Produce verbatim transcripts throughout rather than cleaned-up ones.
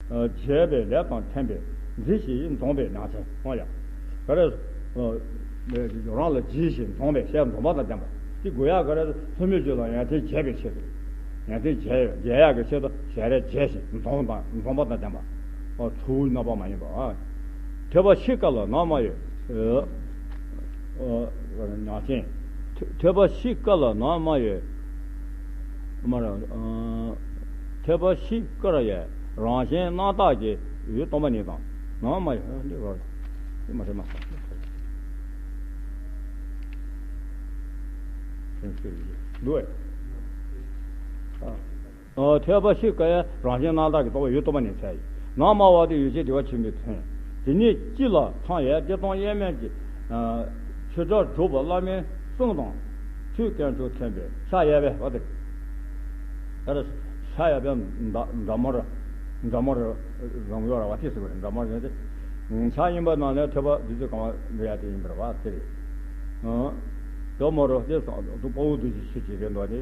བྱས་པའི་ལས་དང་མཐུན་པའི་འཛིན་ཞེས་འཛོམས་པའི་ནང་ཚན་ཡང་། ག་རེ། རང་ལ་བྱས་ཞེས་འཛོམས་པའི་ཞེས་འཛོམས་པ་དང་ལྡན་པ། དེ་དགོས་ཡག་ག་རེ། ཚུལ་མིན་སྤྱོད་ལ་ཡོན་ཏན་བྱེད་པའི་ཆེད་དུ། ཡོན་ཏན་བྱེད་བྱེད་ཡག་གི་ཆེད་དུ་ཞལ་རས་བྱས་ཤིང་འཛོམས་དང་འཛོམས་པ་དང་ལྡན་པ། ཚུལ་རྣམ་པ་མ་ཡིན་པ། ཐོས་པ་ཕྱི་དཀར་ལ་ནང་དམར་བའི། ནང་བཞིན། ཐོས་པ་ཕྱི་དཀར་ལ་ནང་དམར་བའི། མ་ར། ཐོས་པ་ཕྱི་དཀར་ཡི་རང་བཞིན་རྣམ་དག་གི་འོད་སྟོང་པ་ཉིད་དང་། ནང་དམར་བའི། འདི་བར། འདི་མ་རེད་མ། འདུག་ཨེ། ཐོས་པ་ཕྱི་དཀར་ཡི་རང་བཞིན་རྣམ་དག་གི་རྟོག་པའི་འོད་སྟོང་པ་ཉིད་འཚལ་ཡི། ནང་དམར་བ་དེ་ཡེ་ཤེས་བདེ་བ་ཆེན་པོའི་མཚན། དེ་ཉིད་སྤྱི་ལ་ཚང་བའི་བདེ་སྟོང་དབྱེར་མེད་ཀྱི་ཆོས་སྒྲ་སྒྲོག་པ་བླ་མའི་གསུང་དང་ཐོས་དཀོན་མཆོག་མཚོན་པའི་ཕྱག་གཡས་པའི་བ་དེ། ད་ཕྱག་གཡས་པའི་འདྲ་མོར། འདྲ་མོར་བཟུང་ཡོད་ར་བ་དེ་ཟེར་བ་རེད། འདྲ་མོར་ཟེར་ཏེ། ཕྱག་གཡོན་པ་ནང་ནས་ཐོས་པ་བདུད་རྩི་གང་བ་འདི་ཡ་དེ་ཡིན་པར་བ་དེ་རེད། འདྲ་མོར་དེ་དཔའ་བོ་རྡོ་རྗེ་ཆོས་ཀྱི་རེད་འདུག་དེ།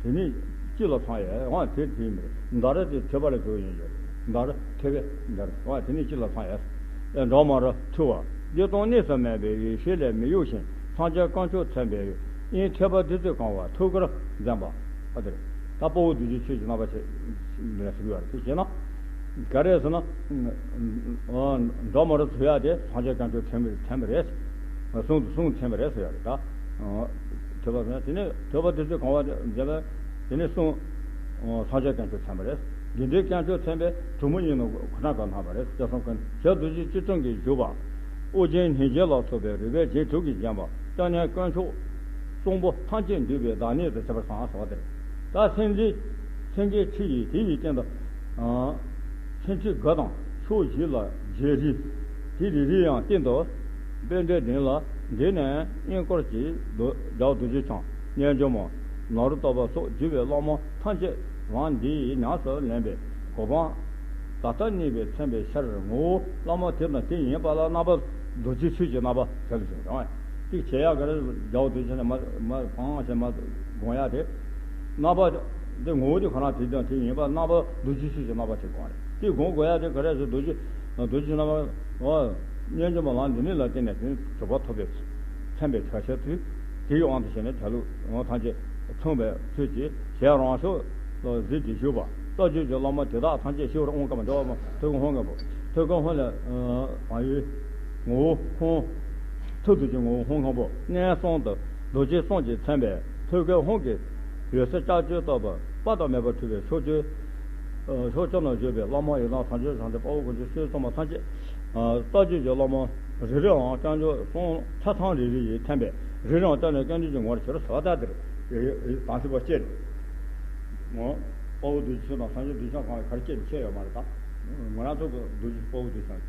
དེ་ནི་སྤྱི་ལ་ཚང་ཡས། འོ་དེ་དེ་མི་འདར་དེ་ཐོས་པ་ལ་འཇུག་ཡིན་ཡོད། འདར་ཐོས་པས་འདར། འོ་དེ་ནི་སྤྱི་ལ་ཚང་ཡས། འགྲོ་མ་རུ་ཐུ་བ་བདེ་སྟོང་གནས་སུ་མེད་པའི་ཡེ་ཤེས་ལས་མི་གཡོ་ཞིང་སངས་རྒྱས་དཀོན་མཆོག་མཚོན་པའི་དབྱིངས་ཐོད་པ་བདུད་རྩི་གང་བ་ཐུགས་ཀར་འཛིན་པ། ཨ་དེར་ད་དཔའ་བོ་བདུད་རྩི་ཆོས་ཀྱི་རྣམ་པ་ཆེ་ལས་སུ་ཡོད་རེད། དེ་བྱས་ན་ག་རེ་ཟེར་ན། འགྲོ་མ་རུ་ཐུ་ཡ་དེ་སངས་རྒྱས་དཀོན་མཆོག་མཚོན་པའི་མཚོན་པ་རེད། གསུང་དུ་གསུང་མཚོན་པ་རེད་ཟེར་ཡ་རེད་ད། ཐོད་པ་ཟེར་ན་དེ་ནས་ཐོད་པ་བདུད་རྩི་གང་བ་མཛད་པས། དེ་ནས་གསུང་། སངས་རྒྱས་དཀོན་མཆོག་མཚོན་པ་རེད། དགེ་འདུན་དཀོན་མཆོག་མཚོན་པས་གྲུབ་མོ་གཉིས་ནི་ཁོ་ན་གང་སྣང་བ་རེད། ཅེས་གསུངས་ཀུན་ཞལ་རྡོ་རྗེ་སྐྱིལ་ཀྲུང་གིས་བཞུགས་པ། ཨོ་རྒྱན་སྙིང་རྗེ་ལ་སོགས་པའི་རིག་པའི་རྗེས་འཇུག་གིས་བརྒྱན་པ་སྐྱབས་གནས་དཀོན་མཆོག་གསུང་པོ་ཐམས་ཅད་འདུས་པའི་བདག་ཉིད་དུ་བྱེད་པར་བསམ་ཟེར་བ་དེ་རེད། ད་སེམས་འཛིན་སེང་གེའི་ཁྲི་ཡིས་དེ་ཡི་སྟེང་དུ། སེམས་ཅན་དགུ་དང་ཕྱོགས་བཞི་ལ་རྗེ་རིགས། དེ་རེ་རེའི་ཡང་སྟེང་དུ། དཔལ་ལྡན་གདན་ལ་འདི་ནས་གཡས་སྐོར་གྱི་རྒྱལ་བ་རྡོ་རྗེ་འཆང་རྣལ་འབྱོར་མ་ནཱ་རོ་ཏ་པ་སོགས་བརྒྱུད་པའི་བླ་མ་ཐམས་ཅད་ལམ་འདི་ཡིས་ཉམས་སུ་ལེན་པའི་གོ་འཕང་ད་ལྟ་བརྙེས་པའི་མཚོན་པའི་ཕྱིར་ངོ་བོ་བླ་མ་དེ་དང་དེ་ཡིན་པ་ལ་རྣམ་པ་རྡོ་རྗེ་ཆོས་ཀྱི་རྣམ་པ་ཟེར་ཞིང་དང་། གཅིག་བྱེད་ཡག་ག་རེ་རྒྱལ་བ་རྡོ་རྗེ་འཆང་ནས་མ་མ་འཕང་ཞེས་མ་དགོངས་ཡག་དེ། རྣམ་པ་འདི་ངོ་བོ་དེ་ཁོ་རང་དེ་དང་དེ་ཡིན་པ་རྣམ་པ་རྡོ་རྗེ་ཆོས་ཀྱི་རྣམ་པ་དེ་དགོངས་རེད། དེ་དགོངས་དགོས་ཡག་དེ་ག་རེ་ཟེར་རྡོ་རྗེ་རྡོ་རྗེ་རྣམ་པ་རྣལ་འབྱོར་མ་ལམ་འདི་ཉིད་ལ་བརྟེན་ནས་དེ་ནི་གྲུབ་པ་ཐོབ་པའི་མཚོན་པའི་བྱ་བྱེད་དུས་དེའི་དབང་དུ་བྱས་ནས་དེ་ལུགས་ངོ་ཐམས་ཅད་མཚུངས་པའི་ཚུལ་གྱིས་ཞལ་རང་ཤུགས་ལ་གཟིགས་ཏེ་བཞུགས་པ་རྟོགས་བརྗོད་ཀྱི་བླ་མ་དེ་དག་ཐམས་ཅད་ཤེས་པར་དབང་བསྐུར་བ་འདྲ་བ་མ་ཐུགས་ཀྱི་ཧོང་ངན་པོ་ཐུགས་ཀྱི་ཧོང་ལས་བག་ཡོད་ངོ་བོ་ཧོང་ཐུགས་རྡོ་རྗེ་ངོ་བོ་ཧོང་ངན་པོ་མངོན་སུམ་དུ་རྡོ་རྗེ་གསུང་གིས་མཚོན་པའི་ཐུགས་ཀའི་ཧོང་གི་འོད་ཟེར་ལྕགས་ཀྱུའི་ལྟ་བུ་དཔག་ཏུ་མེད་པ་འཕྲོས་པའི་ཕྱོགས་བཅུའི་ཕྱོགས་བཅུ་ན་བཞུགས་པའི་བླ་མ་ཡི་དམ་དམ་ཆོས་བཟང་ལྡན་དཔའ་བོ་དཀོན་མཆོག་སྤྱན་གསུམ་པ་ཐམས་ཅད་རྟོགས་བརྗོད་ཀྱི་བླ་མ་རེ་རེའང་སྐྱབས་འགྲོ་གསུང་ཆ་ཚང་རེ་རེ་ཡིས་མཚོན་པའི་རེ་རེའང་སྐྱབས་གནས་དཀོན་མཆོག་གི་ངོ་བོར་གྱུར་ཟེར་བ་ལྟར་དེར་དམ་ཚིག་པ་སྐྱེས་ནས། དཔའ་བོ་རྡོ་རྗེ་ཆོས་དང་སངས་རྒྱས་རྡོ་རྗེ་འཆང་གང་ལ་གར་སྐྱེས་ནས་ཁྱེད་ཡོད་མ་རེད་ད། ང་རང་ཚོ་གི་རྡོ་རྗེ་དཔའ་བོ་རྡོ་རྗེ་འཆང་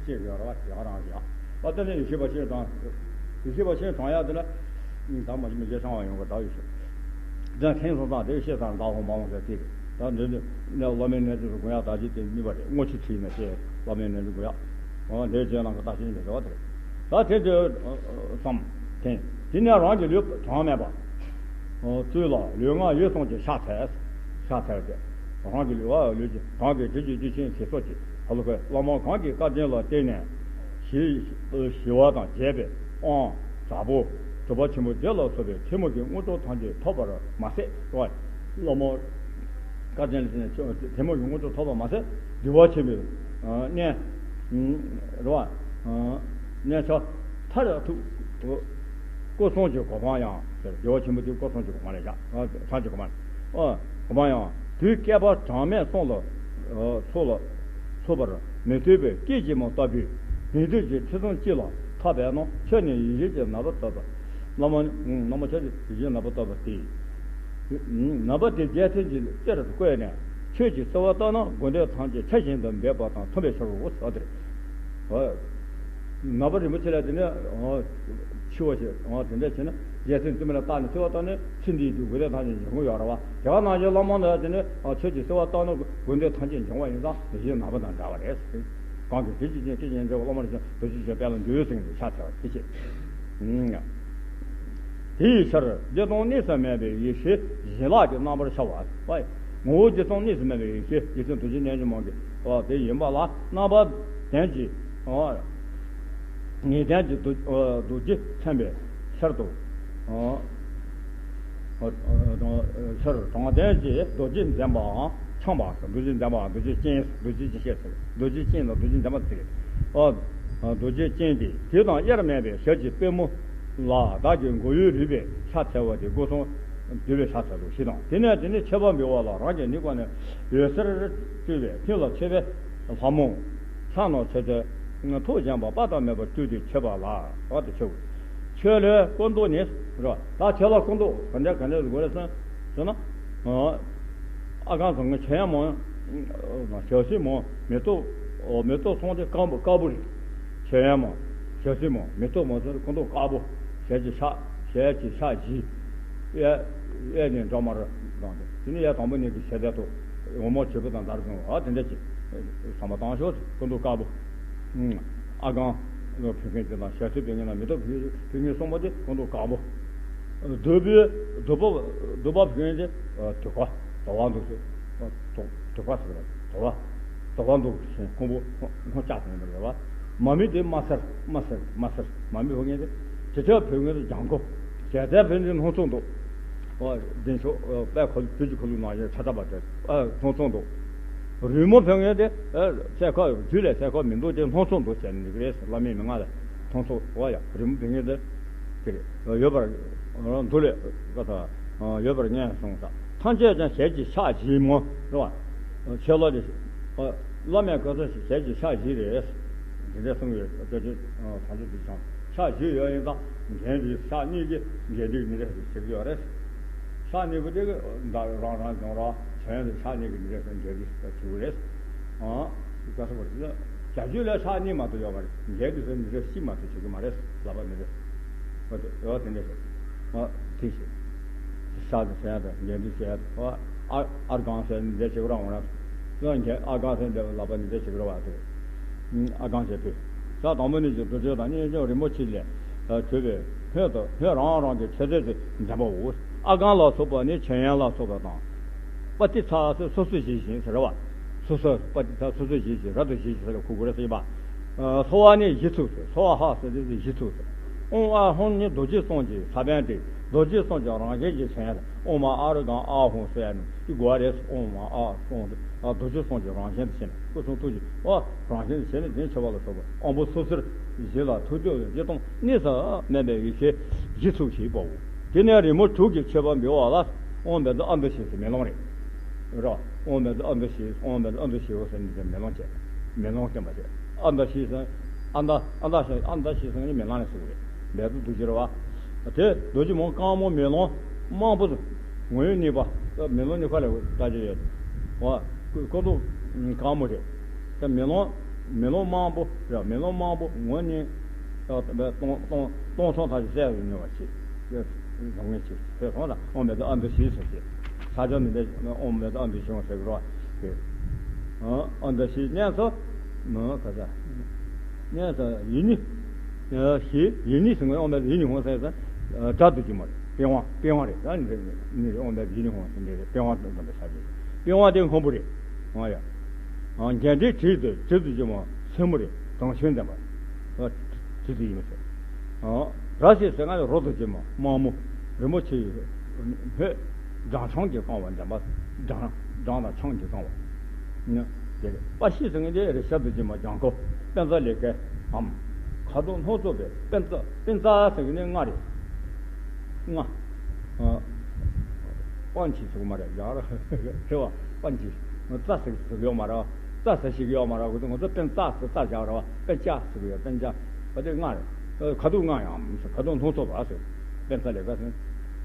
སྐྱེས་ཡོད་རེད་བ། དེ་ག་རང་རེད་ཡ། ཨ་ད་ནི་ཡེ་ཤེས་པ་ཆེན་དང་། ཡེ་ཤེས་པ་ཆེན་དྲངས་ཡག་དེ་ལ། ད་མ་གཞི་མི་རྗེས་ཚང་བ་ཡོང་གི་ད་ཡོད་ཤག་དེ་ཐེངས་སོང་ཙང་དེ་བཤད་ཙང་ད་འོང་མ་འོང་ཟེར་དེ་རེད། ད་འདི་ནི་ནས་བླ་མའི་རྣལ་འབྱོར་དགོངས་ཡག་ད་ཅི་དེ་གཉིས་པ་རེད། དངོས་ཆོས་ཁྲིད་ནས་བཤད་བླ་མའི་རྣལ་འབྱོར་དགོངས་ཡག་འོ་དེ་རྗེས་གནང་གི་ད་ཅི་ཡིན་པའི་རེ་བ་དེ་རེད། ད་དེ་དེ་བསམ། དེ་དེ་ནས་རང་གི་ལུས་གྲངས་མེད་པ། ཚུལ་ལ་ལུས་ངག་ཡིད་གསུམ་གྱི་ཕྱག་འཚལ། ཕྱག་འཚལ་ཏེ། རང་གི་ལུས་ལུས་ཀྱི་གང་གི་དྲིན་གྱི་རྒྱུ་ཅན་ཞེས་སོགས་ཀྱི་ཧ་ལོ་ཁའི་བླ་མ་གང་གི་བཀའ་དྲིན་ལ་བརྟེན་ནས་ཞི་ཞི་བ་དང་རྒྱས་པའི་དབང་དྲག་པོ་གྲུབ་པ་ཆེན་པོ་བརྒྱད་ལ་སོགས་པའི་ཐུན་མོང་གི་དངོས་གྲུབ་ཐམས་ཅད་ཐོབ་པར་མ་ཟད་རོ། བླ་མ་བཀའ་དྲིན་ལ་བརྟེན་ནས་ཐུན་མོང་གི་དངོས་གྲུབ་ཐོབ་པར་མ་ཟད་འདུལ་བ་ཆེན་པོའི་གནས་རོ། གནས་ཆ་མཐར་ཐུག་སྐུ་གསུམ་གྱི་གོ་འཕང་ཡང་ཟེར། རྒྱལ་བ་ཆེན་པོ་དེའི་སྐུ་གསུམ་གྱི་གོ་འཕང་ལས་བཞག་ཐམས་ཅད་གོ་འཕང་། ཨ། གོ་འཕང་ཡང་དུས་བསྐལ་པ་གྲངས་མེད་གསུམ་ལ་ཚོགས་ལ་ཚོགས་པར་མི་ལྟོས་པའི་སྐད་ཅིག་མ་ལྟ་བུའི་ཉིན་དུས་ཀྱི་ཁྲི་སྲོང་གཅིག་ལ་ཐོབ་པས་ན་ཆོས་ནི་ཡིད་བཞིན་གྱི་ནག་པོ་ལྟ་བུ། བླ་མ་བླ་མ་ཆོས་ནི་ཡིད་བཞིན་ནག་པོ་ལྟ་བུ་སྟེ། ནག་པོ་དེ་རྒྱལ་མཚན་གྱི་རྩེར་བཀོད་ནས་ཆོས་ཀྱི་བསིལ་བ་བཏབ་ན་དགོས་འདོད་ཐམས་ཅད་ཆར་བཞིན་དུ་འབེབས་པ་དང་མཐུན་པའི་ཕྱིར་རོ་ཟེར་བ་དེ་རེད། ནག་པོ་རིན་པོ་ཆེ་ལ་དེ་ནས་འཆི་བ་ཞིག་དེ་འདྲ་བྱས་ན་རྒྱལ་མཚན་བཙུན་མོ་ལ་བཏགས་ནས་བསིལ་བ་བཏབ་ནས་ཚེ་འདིའི་དུས་དགོས་འདོད་ཐམས་ཅད་འབྱུང་གི་ཡོད་རེད་བ། དེ་ག་ནང་བཞིན་བླ་མ་ལ་དེ་ནས་ཆོས་ཀྱི་བསིལ་བ་བཏབ་ན་དགོས་འདོད་ཐམས་ཅད་འབྱུང་བ་ཡིན་ཙང་མི་ཞིག་ནག་པོ་དང་འདྲ་བ་རེད། གང་གི་དེ་ཅི་ཅན་སྐད་ཅིག་འཇལ་བ་བླ་མ་རེ་ཞིག་རྡོ་རྗེ་ཅན་དཔལ་ལ་འདུད་ཟེར་ནས་ཕྱག་འཚལ་བ་དེ་བྱས། དེ་ཡི་ཕྱིར་བདེ་སྟོང་གནས་སུ་མེད་པའི་ཡེ་ཤེས་བཞི་ལྷག་གི་རྣམ་པར་ཤར་བ། ངོ་བོ་བཅུ་གསུམ་གནས་སུ་མེད་པའི་ཡེ་ཤེས་རྗེ་བཙུན་རྡོ་རྗེ་རྣལ་འབྱོར་མ་གི་དེ་ཡིན་པ་ལ། རྣམ་པ་ལྡན་གྱི་ངེས་ལྡན་གྱི་རྡོ་རྗེ་མཚོན་པའི་ཕྱིར་དུ། ཕྱིར་དྲང་ལྡན་གྱི་རྡོ་རྗེ་འཛིན་པའང་འཆང་བ། རྡོ་རྗེ་འཛིན་པའང་རྡོ་རྗེ་ཅན། རྡོ་རྗེ་ཅན་ཟེར། རྡོ་རྗེ་ཅན་དང་རྡོ་རྗེ་འཛིན་པ་ཟེར། རྡོ་རྗེ་ཅན་དེ་དེ་དང་དབྱེར་མེད་པའི་ཞལ་གྱི་པད་མོ་ལ་བདག་གི་མགོ་བོའི་རུས་པའི་ཤ་འཚལ་བ་དེ་སྒོ་གསུམ་འདུས་པའི་ཕྱག་འཚལ་ལོ་ཞེས་དང་། དེ་ནས་དེ་ནས་མཆོད་པ་འབུལ་བ་ལ། རང་གི་ནི་ཀོ་ནས་འོད་ཟེར་སྤྲོས་པས་ཕྱི་ལ་མཆོད་པའི་ལྷ་མོ་ཕྱག་ན་མཆོད་རྫས་ཐུགས་བཞེངས་པ་དཔག་ཏུ་མེད་པ་སྤྲུལ་ཏེ་མཆོད་པ་ལ། འོ་དེ་མཆོད་དགོས། མཆོད་ལྷའི་སྐུ་མདོག་ནི་རོ། ད་མཆོད་ལྷ་སྐུ་མདོག་ག་འདྲ་ག་འདྲ་དགོས་རེད་ཟེར་ན། ཨ་གང་ཟེར་ང་མཆོད་ཡ་མོ། ཞལ་ཟས་མོ། མེ་ཏོག་མེ་ཏོག་ཚོམ་དེ་དཀར་པོ་དཀར་པོ་རེད། མཆོད་ཡ་མོ། ཞལ་ཟས་མོ། མེ་ཏོག་མོ་ཟེར་སྐུ་མདོག་དཀར་པོ། ཞལ་གྱི་ཕྱག་ཞལ་གྱི་ཕྱག་བཞི། གཡས་གཡས་ནས་འགྲམ་མར་བླངས་ཏེ། དེ་ནས་གཡས་དང་པོ་ནས་ཀྱི་ཞལ་ཟས་ཐོག་འོ་མ་བྱུག་པ་དང་དར་སོང་བ་དེ་འདྲ་ཅིག་བསམ་པ་བཏང་ཤོག་སྐུ་མདོག་དཀར་པོ། ཨ་གང་ལོ་ཕུལ་མཁན་དེ་དང་ཞལ་ཟས་ཕུལ་མཁན་དང་མེ་ཏོག་ཕུལ་ཕུལ་མཁན་གསུམ་པོ་དེ་སྐུ་མདོག་དཀར་པོ། བདུག་པའི་བདུག་པ་བདུག་པ་ཕུལ་མཁན་དེ་དུད་ཁ་དུ་བ་འདུག་ཟེར། དུ་དུད་ཁ་ཟེར་བ་དུ་བ་དུ་བ་འདུག་ཟེར། ཁོང་པོ་ཁོང་ཁོང་ལྕགས་ཟེར་ནས་རེད་བ། མ་མི་དེ་དམར་སེར་དམར་སེར་དམར་སེར། མ་མི་ཕུལ་མཁན་དེ་དེ་ཚོ་ཕུལ་མཁན་དེ་ལྗང་ཁུ། ཞལ་ཟས་ཕུལ་མཁན་སྣུམ་ཚོན་འདུག་འོ་འདི་ཚོ་དཔལ་ཁ་ལུ་བོད་ཀྱི་ཁ་ལུ་ནང་བཞིན་ཚ་ཚ་བ་དེ་སྣུམ་ཚོན་འདུག་རོལ་མོ་ཕུལ་མཁན་དེ་སའི་ཁ་རྒྱུད་ལ་སའི་ཁ་མི་འདུག་དེ་སྣུམ་ཚོན་འདུག་ཟེར་ནས་འདི་ག་རེད་ཟེར། བླ་མའི་མན་ངག་ལ་སྣུམ་ཚོན། འོ་ཡ་རོལ་མོ་ཕུལ་མཁན་དེ་དེ་རེད། ཡོད་པར་འདུག་ལས་ཀ་ས་ཡོད་པར་ངས་གསུངས་ས། ཐམས་ཅད་ཀྱང་ཞལ་གྱི་ཕྱག་བཞི་མོ་རེད་བ། ཆེ་ལོ་དེ་བླ་མའི་བཀའ་སྩལ་ཞལ་གྱི་ཕྱག་བཞི་རེད། འདི་འདྲ་གསུངས་ཡོད། བཀའ་ཆོས་བྱང་ཆུབ་ཀྱི་ཕྱག་བཞི་ཡོད་ཡིན་ཙང་འགན་འདི་ཕྱག་གཉིས་ཀྱི་འགན་འདི་འདི་འདྲ་ཞིག་བྱེད་ཀྱི་ཡོད་རེད། ཕྱག་གཉིས་པོ་དེ་གི་བདག་རང་རང་སྦྱོང་རོགས་བྱོན་ཏེ་ཕྱག་གཉིས་ཀྱི་འདི་འདྲ་ཞིག་འགན་འདི་བྱེད་ཀྱི་རེད། ཨང་། བཀའ་སྩལ་བར་ཞུ། བྱ་རྒྱུད་ལ་ཕྱག་གཉིས་མ་གཏོགས་ཡོད་མ་རེད། འགན་འདི་ཚོ་འདི་འདྲ་ཞིག་མ་གཏོགས་བྱེད་ཀྱི་མ་རེད། ལབ་པ་འདི་འདྲ། འོ་དེ་འོ་དེ་འདྲ་ཞིག་ཨ་དེ་ཞིག་ཕྱག་དེ་བྱས་དང་འགན་འདི་བྱས་དང་། ཨ་ཨར་གང་བྱས་འདི་བྱེད་ཀྱི་རང་ངོ་རང་། ཨར་གང་བྱས་འདི་ལབ་པ་འདི་བྱེད་ཀྱི་ར་བ་དེ། ཨར་གང་བྱས་དེ། ཕྱག་དང་པོ་ནི་ཀྱི་འདུ་བྱེད་དང་སྙན་ཅིང་རིན་པོ་ཆེ་ལས་གྲུབ་པའི་སྔོན་དུ་སྔོན་རང་རང་གི་ཆོས་ཚོགས་སུ་འདེབས་པའོ། ཨར་གང་ལ་སོགས་པ་ནི་མཆོད་ཡོན་ལ་སོགས་པ་དང་། པ་ཏི་ཚ་སོ་སོ་སོ་བཞེས་ཤིང་ཟེར་བ། སོ་སོ་པ་ཏི་ཚ་སོ་སོ་བཞེས་ཤིང་རབ་ཏུ་བཞེས་ཤིང་ཟེར་བ་ཁུ་ཁུ་རེ་ཟེར་བ། ཚོ་བ་ནི་བཞི་ཚུགས་ཟེར། ཚོ་བ་ཧ་ཟེར་དེ་བཞི་ཚུགས་ཟེར། ཨོང་ཨ་ཧོང་ནི་རྡོ་རྗེ་གསུམ་གྱི་ས་བོན་ཏེ། རྡོ་རྗེ་གསུམ་གྱི་རང་བཞིན་གྱི་མཚན་ཨོང་མ་ཨ་རུ་གང་ཨ་ཧོང་ཟེར་ཡ་ནི་དེ་དགོས་རེད། ཨོང་མ་ཨ་ཧོང་ཏེ་རྡོ་རྗེ་གསུམ་གྱི་རང་བཞིན་དུ་བྱས་ནས་སྐུ་གསུང་ཐུགས་ཀྱི་ཨོ་རང་བཞིན་དུ་བྱས་ནས་དེ་མཆོད་པ་ལ་སོགས་པ་དབང་པོ་སོ་སོར་བཞི་ལ་ཐུགས་རྗེ་ལ་བརྗེ་སྟོང་གནས་སུ་མེད་པའི་ཡེ་ཤེས་བཞི་ཚུགས་ཤིག་པའོ། དེ་ནས་རི་མོ་དྲུག་གི་མཆོད་པ་འབུལ་བ་ལ་ཨོང་བན་དུ་ཨ་མདོ་ཞེས་སུ་མེ་ལོང་རེད། ར། ཨོང་མེ་ཏི་ཨ་མདོ་ཤི། ཨོང་མེ་ཏི་ཨ་མདོ་ཤི་འོ་ཟེར་ནས་མེ་ལོང་བྱས། མེ་ལོང་བསྟན་པ་བྱས། ཨ་མདའ་ཤི་ཟེར། ཨ་མདའ་ཨ་མདའ་ཤི་ཨ་མདའ་ཤི་ཟེར་ནས་མེ་ལོང་ནས་གསུངས་རེད། མེ་ཏོག་རྡོ་རྗེ་ར་བ། དེ་རྡོ་རྗེ་མོ་དཀར་མོ་མེ་ལོང་མང་པོ་ངོས་གཉིས་པ། མེ་ལོང་གཉིས་ཁ་ལ་ལྟ་རྒྱུ་ཡོད། བ། ཀོ་ཀོ་ཏོ་དཀར་མོ་རེད། དེ་མེ་ལོང་མེ་ལོང་མང་པོ་ར། མེ་ལོང་མང་པོ་ངོས་གཉིས། སྟོང་སྟོང་སྟོང་ཚོ་ཐག་གི་གསལ་རུ་ཉོ་བ་ཞིག་བཟང་ངན་ཞིག་ཟེར་སོང་ལ། ཨོཾ་མེ་ཏི་ཨ་མདོ་ཤི་ཟེར་ཞེས། ས་ཆ་འདི་འདྲ་ཨོཾ་མེ་ཏི་ཨ་མདོ་ཤི་འོང་ཟེར་གི་རོ། ཨ་མདོ་ཤི་གཉན་ཚོ་མ་ག་ས། གཉན་ཚོ་ཡིད་གཉིས་ཤི་ཡིད་གཉིས་ཟེར་གི། ཨོཾ་མེ་ཏི་ཡིད་གཉིས་འོང་ཟེར་ས། སྒྲ་དུ་ཅི་མ་རེད། པི་ཝང་པི་ཝང་རེད། ད་ནི་ནི་ཨོཾ་མེ་ཏི་ཡིད་གཉིས་འོང་ཟེར་འདི་རེད། པི་ཝང་དུ་འདི་འདྲ་ཤ་རེད། པི་ཝང་དེ་སྔོན་པོ་རེད། ཨ་ཡ། རྒྱན་འདྲའི་བྲིས་དུ་བྲིས་དུ་ཅི་མ་སེན་མོ་རེད། དང་ཆོས་འདེམས་པ། ཇི་སྲིད་ཡིན་ཟེར། ར་ཞེས་ཟེར་ང་ལ་རོ་ཏོ་ཆེན་མོ་དམར་མོ་རིན་པོ་ཆེ་ཡི་སྣོད། སྦྲང་ཆང་གིས་བཀང་བ་འདེམས་པ། སྦྲང་སྦྲང་དང་ཆང་གིས་བཀང་བ། ནི་དེ་རེད། པ་ཤི་ཟེར་ངན་དེ་རེད། ཤ་དུ་ཆེན་མོ་ལྗང་ཁུ་པན་ཙ་ལེ་ཀའི་འམ། ཁ་དོག་སྣུམ་ཚོ་པའི་པན་ཙ་པན་ཙ་ཟེར་ངན་དེ་ལྔ་རེད། ལྔ། པན་ཆི་ཟེར་གི་མ་རེད་ཡ་ར། རེད་བ། པན་ཆི། ཙ་ཟེར་ཟེར་གི་ཡོད་མ་རེད་བ། ཙ་ཟེར་ཞིག་ཡོད་མ་རེད་བ། ང་ཚོ་པན་ཙ་ཟེར་ཙ་བཞག་རེད་བ། པན་ཅ་ཟེར་གི་ཡོད། པན་ཅ། པ་དེ་ལྔ་རེད། ཁ་དོག་ལྔ་ཡང་མི་ཟེར། ཁ་དོག་སྣུམ་ཚོ་པ་ཟེར། པན་ཙ་ལེ་ཀ་ཟེར།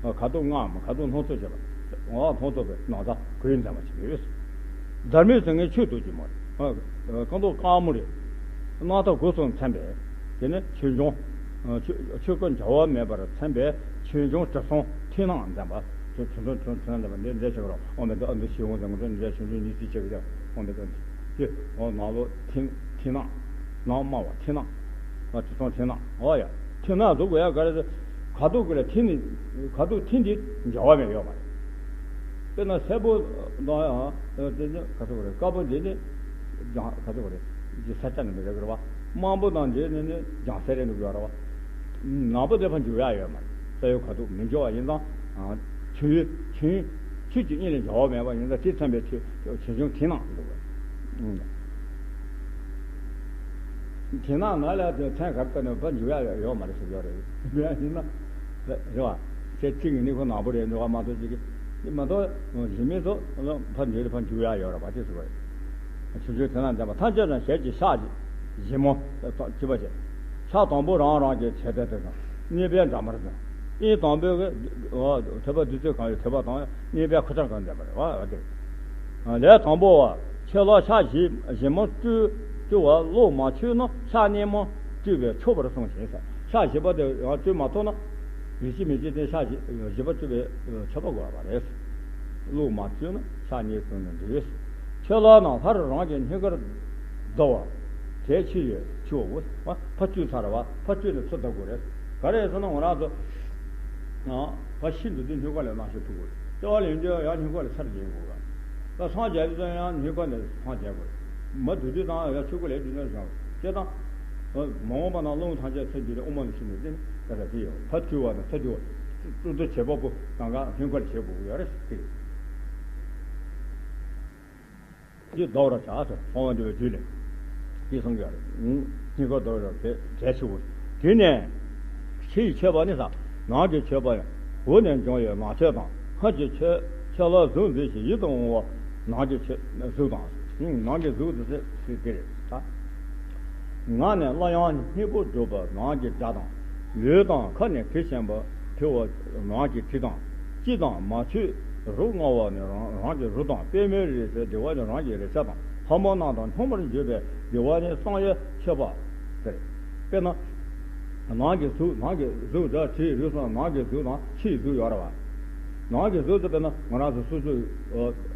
ཁ་དོག་ལྔ་མ་ཁ་དོག་སྣུམ་ཚོ་བྱེད་པ། འོ་སྣུམ་ཚོ་པའི་ནང་ཚ་གོས་འཛེམ་པ་ཞིག་ཡོད། སྡར་མའི་ཟེར་ངན་ཆོས་དུ་ཅི་མ་རེད། རྐང་ཐོག་དཀར་མོ་རེད། སྣ་ཐག་སྒོ་གསུམ་མཚན་པས། དེ་ནས་ཆོས་འབྱུང་། ཆོས་ཆོས་སྐུ་འབྱུང་བ་མེད་པར་མཚན་པས་ཆོས་འབྱུང་དྲི་བསུང་མཐིང་ནག་འཛིན་པ། ཆོས་ཆོས་འབྱུང་ཆོས་འབྱུང་འཛིན་པ་འདི་འདྲ་ཞིག་རོ། ཨོཾ་མེ་ཏི་ཨ་མདོ་ཤི་འོང་ཟེར། ང་ཚོ་འདི་འདྲ་ཆོས་འབྱུང་ཉི་ཤུ་ཅིག་རེད། ཨོཾ་མེ་ཏི་ཨ་མདོ་ཤི། ཨོ་ནང་ལོ་མཐིང་མཐིང་ནག་ནང་དམར་བ་མཐིང་ནག་ཨ་དྲི་བསུང་མཐིང་ནག་ཨོ་ཡ། མཐིང་ནག་བཟོ་དགོས་ཡ་ག་རེ་ཟེར། ཁ་དོག་གི་ལ་མཐིང་ནི་ཁ་དོག་མཐིང་འདི་འབྱེལ་བ་མེད་ཡོད་མ་རེད། དཔེར་ན་སེར་པོ་དང་ཡང་དེ་ནི་ག་ཚོད་རེད། དཀར་པོ་འདི་ནི་ལྗང་ག་ཚོད་རེད། ཀྱི་ས་ཆ་ནི་མི་རེད་གི་རེད་བ། དམར་པོ་དང་འདི་ནི་ནི་ལྗང་སེར་རེད་འདུག་ཡོད་རེད་བ། ནག་པོ་དེ་ཕར་འཇུག་ཡག་ཡོད་མ་རེད། ས་ཡོད་ཁ་ཐུག་མི་འཇོག་པ་ཡིན་ཙང་། ཆུ་ཡོད་ཆུ་ཆུ་གཅིག་གཉིས་ལས་འཇོག་པ་མེད་པ་ཡིན་ཙང་དེ་མཚོན་པའི་ཆུ་ཆུ་ཆུང་དེ་ནང་འདུག་བ། དེ་ནང་ན་ལ་དེ་མཚན་ག་རེ་བཏགས་ནས་ཕར་འཇུག་ཡག་ཡོད་མ་རེད་ཟེར་ཡོད་རེད། ཡིན་ན་རེད་བ། ཁྱེད་གཅིག་གི་ནི་ཁོ་ནག་པོ་རེད་འགྲོ་བ་མ་གཏོགས་ཅིག་གི་མ་གཏོགས་གཞན་མི་ཚོ་ཕར་འཇུག་ཕར་འཇུག་ཡག་ཡོད་རེད་བ། དེ་ཟེར་བ་རེད། ཆུ་ཆུ་དེ་ན་འདྲ་བ་ཐམས་ཅད་ན་ཞལ་གྱི་ཕྱག་ཞིབ་མོ་གཅིག་པ་བྱས། ཕྱག་དང་པོ་རང་རང་གི་ཆེ་དེ་དེ་དང་གཉིས་པའི་འདྲ་མར་དང་། དབྱིངས་དང་པོའི་ཐོད་པ་བདུད་རྩི་གང་ཡོད་ཐོད་པ་དང་གཉིས་པའི་ཁུ་ཚུར་གང་འདྲ་བ་རེད་བ་དེ། ལས་དང་པོ་བ། ཁྱེད་ལ་ཕྱག་ཞིབ་ཞིབ་མོ་བཀྲུ་བཀྲུ་བ་བློ་མ་ཆོད་ན་ཕྱག་གཉིས་མ་བཀྲུས་པས་ཆོག་པར་གསུངས་ཤིང་ཟེར། ཕྱག་བཞི་པ་དེ་ཡང་བཀྲུ་མ་ཐུབ་ན། ཡིད་ཆེས་མི་བྱེད་དེ་ཕྱག་བཞི་བཞི་པ་བཀྲུ་བའི་མཆོད་པ་དགོས་པ་རེད། བློ་མ་བཅོས་ན་ཕྱག་གཉིས་བཙུན་ནས་འགྲིག། ཆོས་ལ་ན་སླར་རང་གི་སྙིང་གར་བསྡུ་བ། དེ་ཕྱི་ཡི་ཆུ་བོ། ཕར་བཅུས་ཚར་བ་ཕར་བཅུས་ནས་ཚུར་བསྡུ་དགོས་རེད། ག་རེ་ཟེར་ན་ང་རང་ཚོ། ཕར་ཤི་འདུག་དུས་སྙིང་ག་ལས་ལངས་ཤིང་ཐུག་དགོས་རེད། ལྟེ་བ་ལ་ཡོང་དུས་ཡང་སྙིང་ག་ལས་ཚར་འཇལ་དགོས་རེད། ད་སངས་རྒྱས་དུས་ཡང་སྙིང་ག་ནས་སངས་རྒྱས་དགོས་རེད། མ་འདུག་དུས་དང་ཡང་ཆུ་ཁོལ་ལས་དུས་ནས་བཞག་ཅེས་དང་། མ་འོངས་པ་ན་རླུང་ཐམས་ཅད་ཚུར་འཇུག་ནས་དབུ་མ་ནས་ཤི་ནས་ཏེ་ད་ལྟ་དེ་ཡོད་ཕར་བཅུ་བ་དང་ཚུར་འཇུག་པ། བཅུ་བདུན་བྱེད་པ་པོ་གང་ག་སྙིང་ག་ལས་བྱེད་དགོས་ཡོད་རེད་ཟེར་གི་རེད། འདི་ཟླ་བར་བྱ་ཟེར་གསང་བ་འདུས་པའི་རྒྱུད་ལས། འདི་གསུང་གི་ཡོད་རེད། སྙིང་ག་ཟླ་བར་བྱ་གལ་ཆེ་བོ། དེ་ནས་ཕྱི་ཡི་མཆོད་པ་ནི་ཟེར། ནང་གི་མཆོད་པ་ཡང་། འོག་ནས་འབྱུང་བའི་ངག་བཅད་དང་། སྔར་གྱི་མཆོད་མཆོད་ལ་གཟུགས་མཛེས་ཤིང་ཡིད་དུ་འོང་བ། ནང་གི་མཆོད་གཟུགས་དང་། ནང་གི་གཟུགས་དེ་ཚེ་དེ་རེད་ད། ངག་ནས་སླར་ཡང་སྙིང་པོ་བསྒྲུབ་པ་ནང་གི་སྒྲ་དང་། ལུས་དང་ཁ་ནས་དྲི་ཞིམ་པ་ཐོས་པ་ནང་གི་དྲི་དང་། ལྕེ་དང་མ་མཆོད་རོ་མངར་བ་ནི་རང་རང་གི་རོ་དང་། པད་མོའི་རིགས་སུ་བདེ་བ་ནི་རང་གི་རེག་བྱ་དང་། ལྷ་མོ་རྣམས་དང་འཁྲུངས་པར་འགྱུར་བའི་བདེ་བ་ནི་གསང་བའི་མཆོད་པ་ཟེར། དཔེར་ན། ནང་གི་གཟུགས་ནང་གི་གཟུགས་སྒྲ་དྲི་རོ་གསུམ་ནང་གི་གཟུགས་དང་ཕྱིའི་གཟུགས་ཡོད་རེད་བ། ནང་གི་གཟུགས་དེ་དཔེར་ན་ང་རང་ཚོ་སོ་སོའི་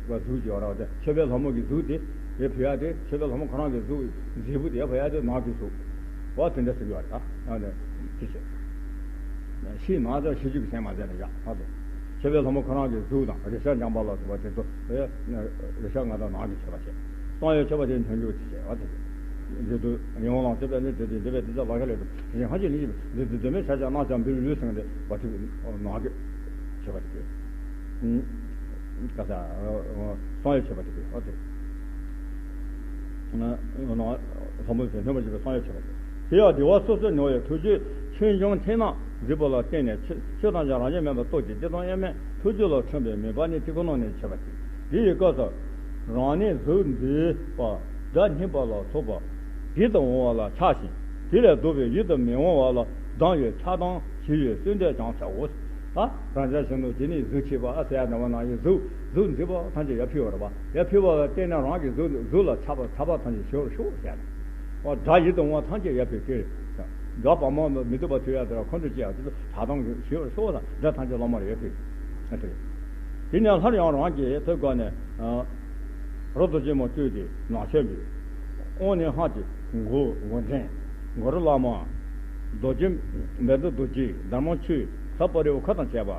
གཟུགས་ཀྱི་ཡོད་རེད་བ། དེ་མཆོད་པའི་ལྷ་མོ་གི་གཟུགས་དེ་རེད་ཕུལ་ཡ་དེ་མཆོད་པའི་ལྷ་མོ་ཁོ་རང་གི་གཟུགས་མཛེས་པོ་དེ་ཕུལ་ཡ་དེ་ནང་གི་གཟུགས་བ་དེ་འདྲ་ཟེར་གྱི་ཡོད་རེད་ད། ཨ་ནི་དེ་བྱས། ཕྱིའི་ནང་དང་ཕྱི་རྒྱུད་ཀྱི་སེམས་མ་ཟད་ནས་བཞག་ད་དུ། མཆོད་པའི་ལྷ་མོ་ཁོ་རང་གི་གཟུགས་དང་རེག་བྱ་འཇམ་པ་ལ་སོགས་པ་དེ་ཚོ་རེག་བྱ་ལྔ་དང་ནང་གི་མཆོད་པ་བྱས། གསང་བའི་མཆོད་པ་དེ་འདོན་རྒྱུ་དེ་བྱས་པ་དེ། འདི་དུ་ཡང་ལང་སྤྱོད་པའི་ལས་དེ་དེ་འདི་བས་དེ་ཚོ་ལ་ཁ་ལས་དུ་རིང་ཧ་ཅིག་ལས་ཀྱི་འདི་དུ་དེ་མེད་བྱ་བྱ་སྣང་བྱ་འབུལ་ལུས་ཟིན་དེ་བ་ཐུབ་ནང་གི་མཆོད་པ་དེ་དེ། ད་ས་གསང་བའི་མཆོད་པ་དེ་དེ་ཨོ་དེ། ལྷ་མོ་དེ་སྣོན་པར་བྱེད་པའི་གསང་བའི་མཆོད་པ་དེ། དེ་ཡང་བདེ་བ་སོ་སོར་མྱོང་བའི་ཐུགས་རྗེའི་ཆོས་འབྱུང་ཐིག་ནག་གཟིགས་པ་ལ་བརྟེན་ནས་ཆོས་ཆོས་ཐམས་ཅད་རང་བཞིན་མེད་པར་རྟོགས་ཀྱི་བདེ་དང་དབྱེར་མེད་ཐུགས་རྒྱུད་ལ་འཁྲུངས་པའི་མོས་པ་ནི་དེ་ཁོ་ན་ནས་བྱེད་པ་སྟེ། དེ་ཡི་སྐབས་སུ་རང་ནི་གཟུགས་མཛེས་པ་སྒྲ་སྙན་པ་ལ་སོགས་པ་བདེ་དུ་འོང་བ་ལ་ཆགས་ཤིང་། དེ་ལས་ལྡོག་པའི་ཡིད་དུ་མི་འོང་བ་ལ་སྡང་བའི་ཆགས་སྡང་ཞི་བའི་བསོད་བདེ་ཀྱང་བྱའོ། ད་རང་ཅག་གཞོན་ནུ་དེ་ནི་གཟུགས་བྱེད་པ་ཨ་ཟེར་ཡ་འདྲ་བ་ན་ཡི་གཟུགས་གཟུགས་མཛེས་པ་ཐམས་ཅད་ཡར་ཕུལ་བ་རེད་པ། ཡར་ཕུལ་བ་ལ་བརྟེན་ནས་རང་གི་གཟུགས་གཟུགས་ལ་ཆགས་པ་ཆགས་པ་ཐམས་ཅད་ཞི་བར་ཤོག་ཟེར་ནས། ཨོ་སྒྲ་ཡིད་དུ་འོང་བ་ཐམས་ཅད་ཡར་ཕུལ་ཏེ། སྒྲ་བ་མ་མི་སྡུག་པ་ཐོས་ཡ་དེ་ལ་ཁོང་ཁྲོ་སྐྱེ་ཡ་དེ་ལ་ད་དང་གི་ཞི་བར་ཤོག་དང་སྒྲ་ཐམས་ཅད་བླ་མར་ཡར་ཕུལ། ཨ་དེ་རེད། དེ་ནས་སླར་ཡང་རང་གི་ཐོད་སྒང་ནས། རོ་རྡོ་རྗེ་མ་བཏུད་དེ་ནག་ཆོས་འབུལ། དབང་ནི་སྔགས་ཀྱི་མགོ་མགོ་འདྲེན། མགོ་རུ་བླ་མ། རྡོ་རྗེ་མེ་ཏོག་རྡོ་རྗེ་དར་མ་ཆུ་ས་པ་རི་བ་ཁ་དང་བཅས་པ།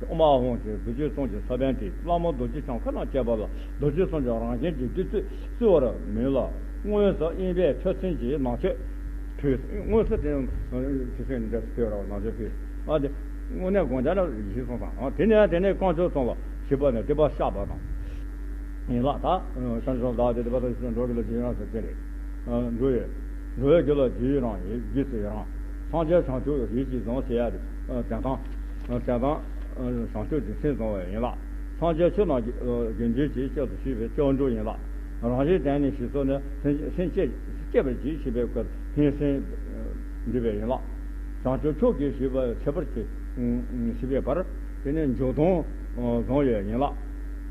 ཨོ་མ་ཨ་ཧོང་ཞེས་རྡོ་རྗེ་གསུམ་གྱི་ས་བོན་ཏེ་བླ་མ་རྡོ་རྗེ་འཆང་ཁ་དང་བཅས་པ་ལ་རྡོ་རྗེ་གསུམ་གྱི་རང་བཞིན་གྱིས་བདུད་རྩི་བསིལ་བར་མོས་ལ། དངོས་སུ་དབེན་པའི་ཆུ་སྲིན་གྱི་ནག་ཆོས་ཕུལ། དངོས་སུ་དེ་ཆུ་སྲིན་འདྲ་ཕུལ་ར་ནག་ཆོས་ཕུལ། ཨ་དེ་དངོས་གནས་དགོངས་འཆར་ལ་གཞི་བཟུང་དང་། དེ་ནས་དེ་ནས་རྐང་མགྱོགས་ཙམ་ལ་ཞིག་པ་ནས་སྡིག་པ་བཤགས་པ་དང་། ཡན་ལག་ད་བྱང་ཆུབ་བདག་དེ་སྡིག་པ་དང་ཞིག་འགྲོ་གི་ལ་ཇི་ཡང་ཟེར་དེ་རེད། འགྲོ་ཡི། འགྲོ་བའི་རྒྱུ་ལ་རྒྱུ་ཡི་རང་ཡིན་རྒྱུ་སུ་ཡི་རང་། སངས་རྒྱས་བྱང་ཆུབ་ཡིད་ཀྱིས་བཟུང་ཟེར་ཡ་དེ། དོན་དམ། དོན་དམ། བྱང་ཆུབ་ཀྱི་སེམས་བཟུང་བ་ཡིན་ལ། སངས་རྒྱས་ཆོས་རྣམས་ཀྱི་དགེ་འདུན་གྱིས་སྐྱབས་སུ་མཆི་བའི་སྐྱབས་འགྲོ་ཡིན་ལ། རང་བཞིན་ལྡན་ནས་ཞེས་སོགས་ནི་སེམས་སེམས་བསྐྱེད་བསྐྱེད་པར་བགྱི་ཞེས་པའི་སྐབས་ལ་ཕན་སེམས་འདུས་པ་ཡིན་ལ། བྱང་ཆུབ་མཆོག་གི་ཞེས་པ་ཁྱད་པར་གྱི་ཞེས་པའི་བར་དེ་ནི་འཇུག་ལྡོག་བཟུང་བའི་ཡིན་ལ།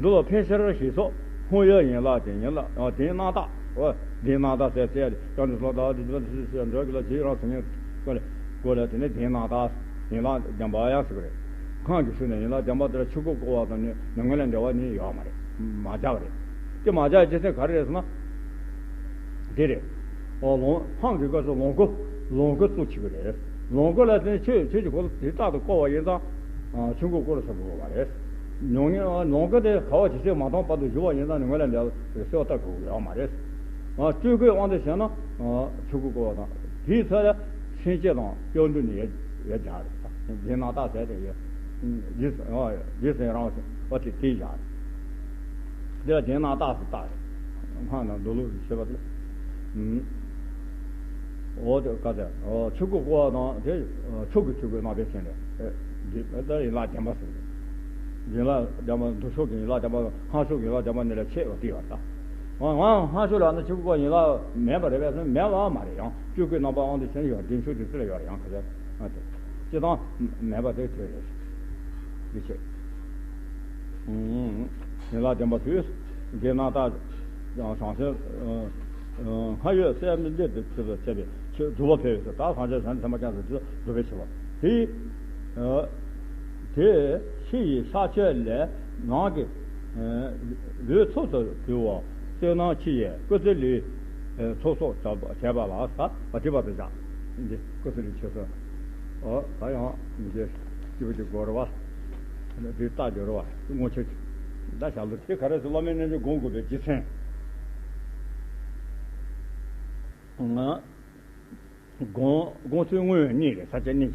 འདི་ལ་ཕན་ཕྱིར་ཞེས་སོགས་ཕུང་ཡོད་ཡིན་ལ་དེ་ཡིན་ལ་དེའི་རྣམ་དག་འོ་དེའི་རྣམ་དག་ཟེར་ཚེ་ཡ་དེ་ཀྱང་འདི་ལ་དག་དེ་འདི་ལ་དེ་འདྲ་གི་ལ་དེའི་རང་སེམས་ཉིད་སྐོར་ལ་སྐོར་ལ་དེ་ནི་དེའི་རྣམ་དག་ཡིན་ལ་བདེན་པ་ཡང་ཟེར་གི་རེད། སྔགས་ཀྱི་ཚུལ་ནས་ཡིན་ལ་བདེན་པ་དེ་ལ་ཆོས་སྐུ་བསྐོར་བ་དང་ནི་མྱ་ངན་ལས་འདས་པ་ནི་ཡོད་མ་རེད། མ་བྱ་བ་རེད། དེ་མ་བྱ་རྒྱུ་མཚན་ག་རེ་རེད་ཟེར་ན། དེ་རེད། ཨོ་ལོངས་སྔགས་ཀྱི་སྐབས་སུ་ལོངས་སྐུ་ལོངས་སྐུ་གཙོ་ཆེ་གི་རེད། ལོངས་སྐུ་ལ་བརྟེན་ཆོས་ཆོས་ཀྱི་འཁོར་ལོ་དེ་རྟག་ཏུ་བསྐོར་བ་ཡིན་ཙང་། ཆོས་འཁོར་བསྐོར་ཟེར་དགོས་པ་རེད། མྱོང་ཉེན་ལོངས་སྐུ་དེ་ག་བ་ཇི་སྲིད་མ་སྟོངས་བར་དུ་བཞུགས་པ་ཡིན་ཙང་ནི་ངོས་ལ་འདས་པའི་སྲོལ་བཏབ་དགོས་ཀྱི་ཡོད་མ་རེད། སྤྲུལ་སྐུའི་དབང་དུ་བྱས་ན་ཆོས་སྐུ་བསྐོར་བ་དང་དེའི་ཚེ་ལ་སེམས་བསྐྱེད་དང་སྐྱབས་འགྲོ་ནི་ཡོད་ཡོད་ཀྱང་རེད། རྗེས་གནང་རྟགས་ཟེར་དེ་ཡོད། རྗེས་རྗེས་སུ་ཡི་རང་ཟེར་བ་དེ་དེ་བཞག་རེད། དེ་ལ་རྗེས་གནང་རྟགས་སུ་བཏགས་རེད། སྔགས་ནང་འདོད་ལུགས་ཞེས་པ་དེ། འོ་དེ་ག་ཚད་ཆོས་སྐུ་བསྐོར་བ་དང་དེ་མཆོག་གི་ཆོས་སྐུའི་རྣམ་པའི་ཕྱིན་རེད། ད་ཡན་ལག་བརྒྱ་པ་ཟེར། ཡན་ལག་བརྒྱ་པ་འདུ་ཤོག་གི་ཡན་ལག་བརྒྱ་པ་སྔགས་ཤོག་གི་ཡན་ལག་བརྒྱ་པ་འདི་ལ་ཆད་པ་དེ་ཡོད་ད། ང་ང་སྔགས་ཤོག་ལ་ནི་ཆོས་སྐུ་ཡན་ལག་མེད་པ་རེད་པས་སོ། མེད་པ་མ་རེད། ཡང་སྤྲུལ་སྐུའི་རྣམ་པ་དབང་དུ་བྱས་ཡོད། འདི་མཆོག་དེ་ཚོ་ལ་ཡོད་རེད། ཡང་ག་ཚད་སྤྱི་དང་མེད་པ་དེ་དེ་རེད། འདི་ཆད། ཡན་ལག་བརྒྱ་པ་དུས་དགེ་སྣང་དག་བྱང་སེམས་སྔར་ཡོད་སེམས་འདི་དུ་ཆུད་པར་བྱས་པའི་ཆོས་སྒྲུབ་པ་ཕེབས་སོ། ད་སངས་རྒྱས་བྱང་ཆུབ་སེམས་དཔའ་ཀྱང་དུ་སྒྲུབ་པའི་ཆེ་བ་དེ། དེ་ཕྱི་ཡི་གཤག་བཅོས་ལས་ནང་གི་ལུས་ཚུགས་སུ་གྱུར་པ་བསོད་ནམས་ཆེ་ཡིས་སྐུ་ཚེ་ལུས་ཚོགས་གསོག་བྱས་པ་ལ་ས་བ་ཏི་བ་དུ་བཞག་འདི་སྐུ་ཚེ་ལུས་ཆེ་སོ། ཨོ་ད་ཡང་འདི་སྐྱིད་པོ་ཅིག་དགོས་རེད་བ། འདི་རྟགས་སྦྱོར་བ་དངོས་ཆོས་ཅིག་ད་ཞབས་ལ་དེ་ག་རེ་ཟེར། བླ་མའི་རྣལ་འབྱོར་སྒོམ་དགོས་པའི་རྒྱུ་མཚན། ང་སྒོམ་སྒོམ་ཚུལ་དངོས་ཡོད་གཉིས་རེད། ས་བཅད་གཉིས་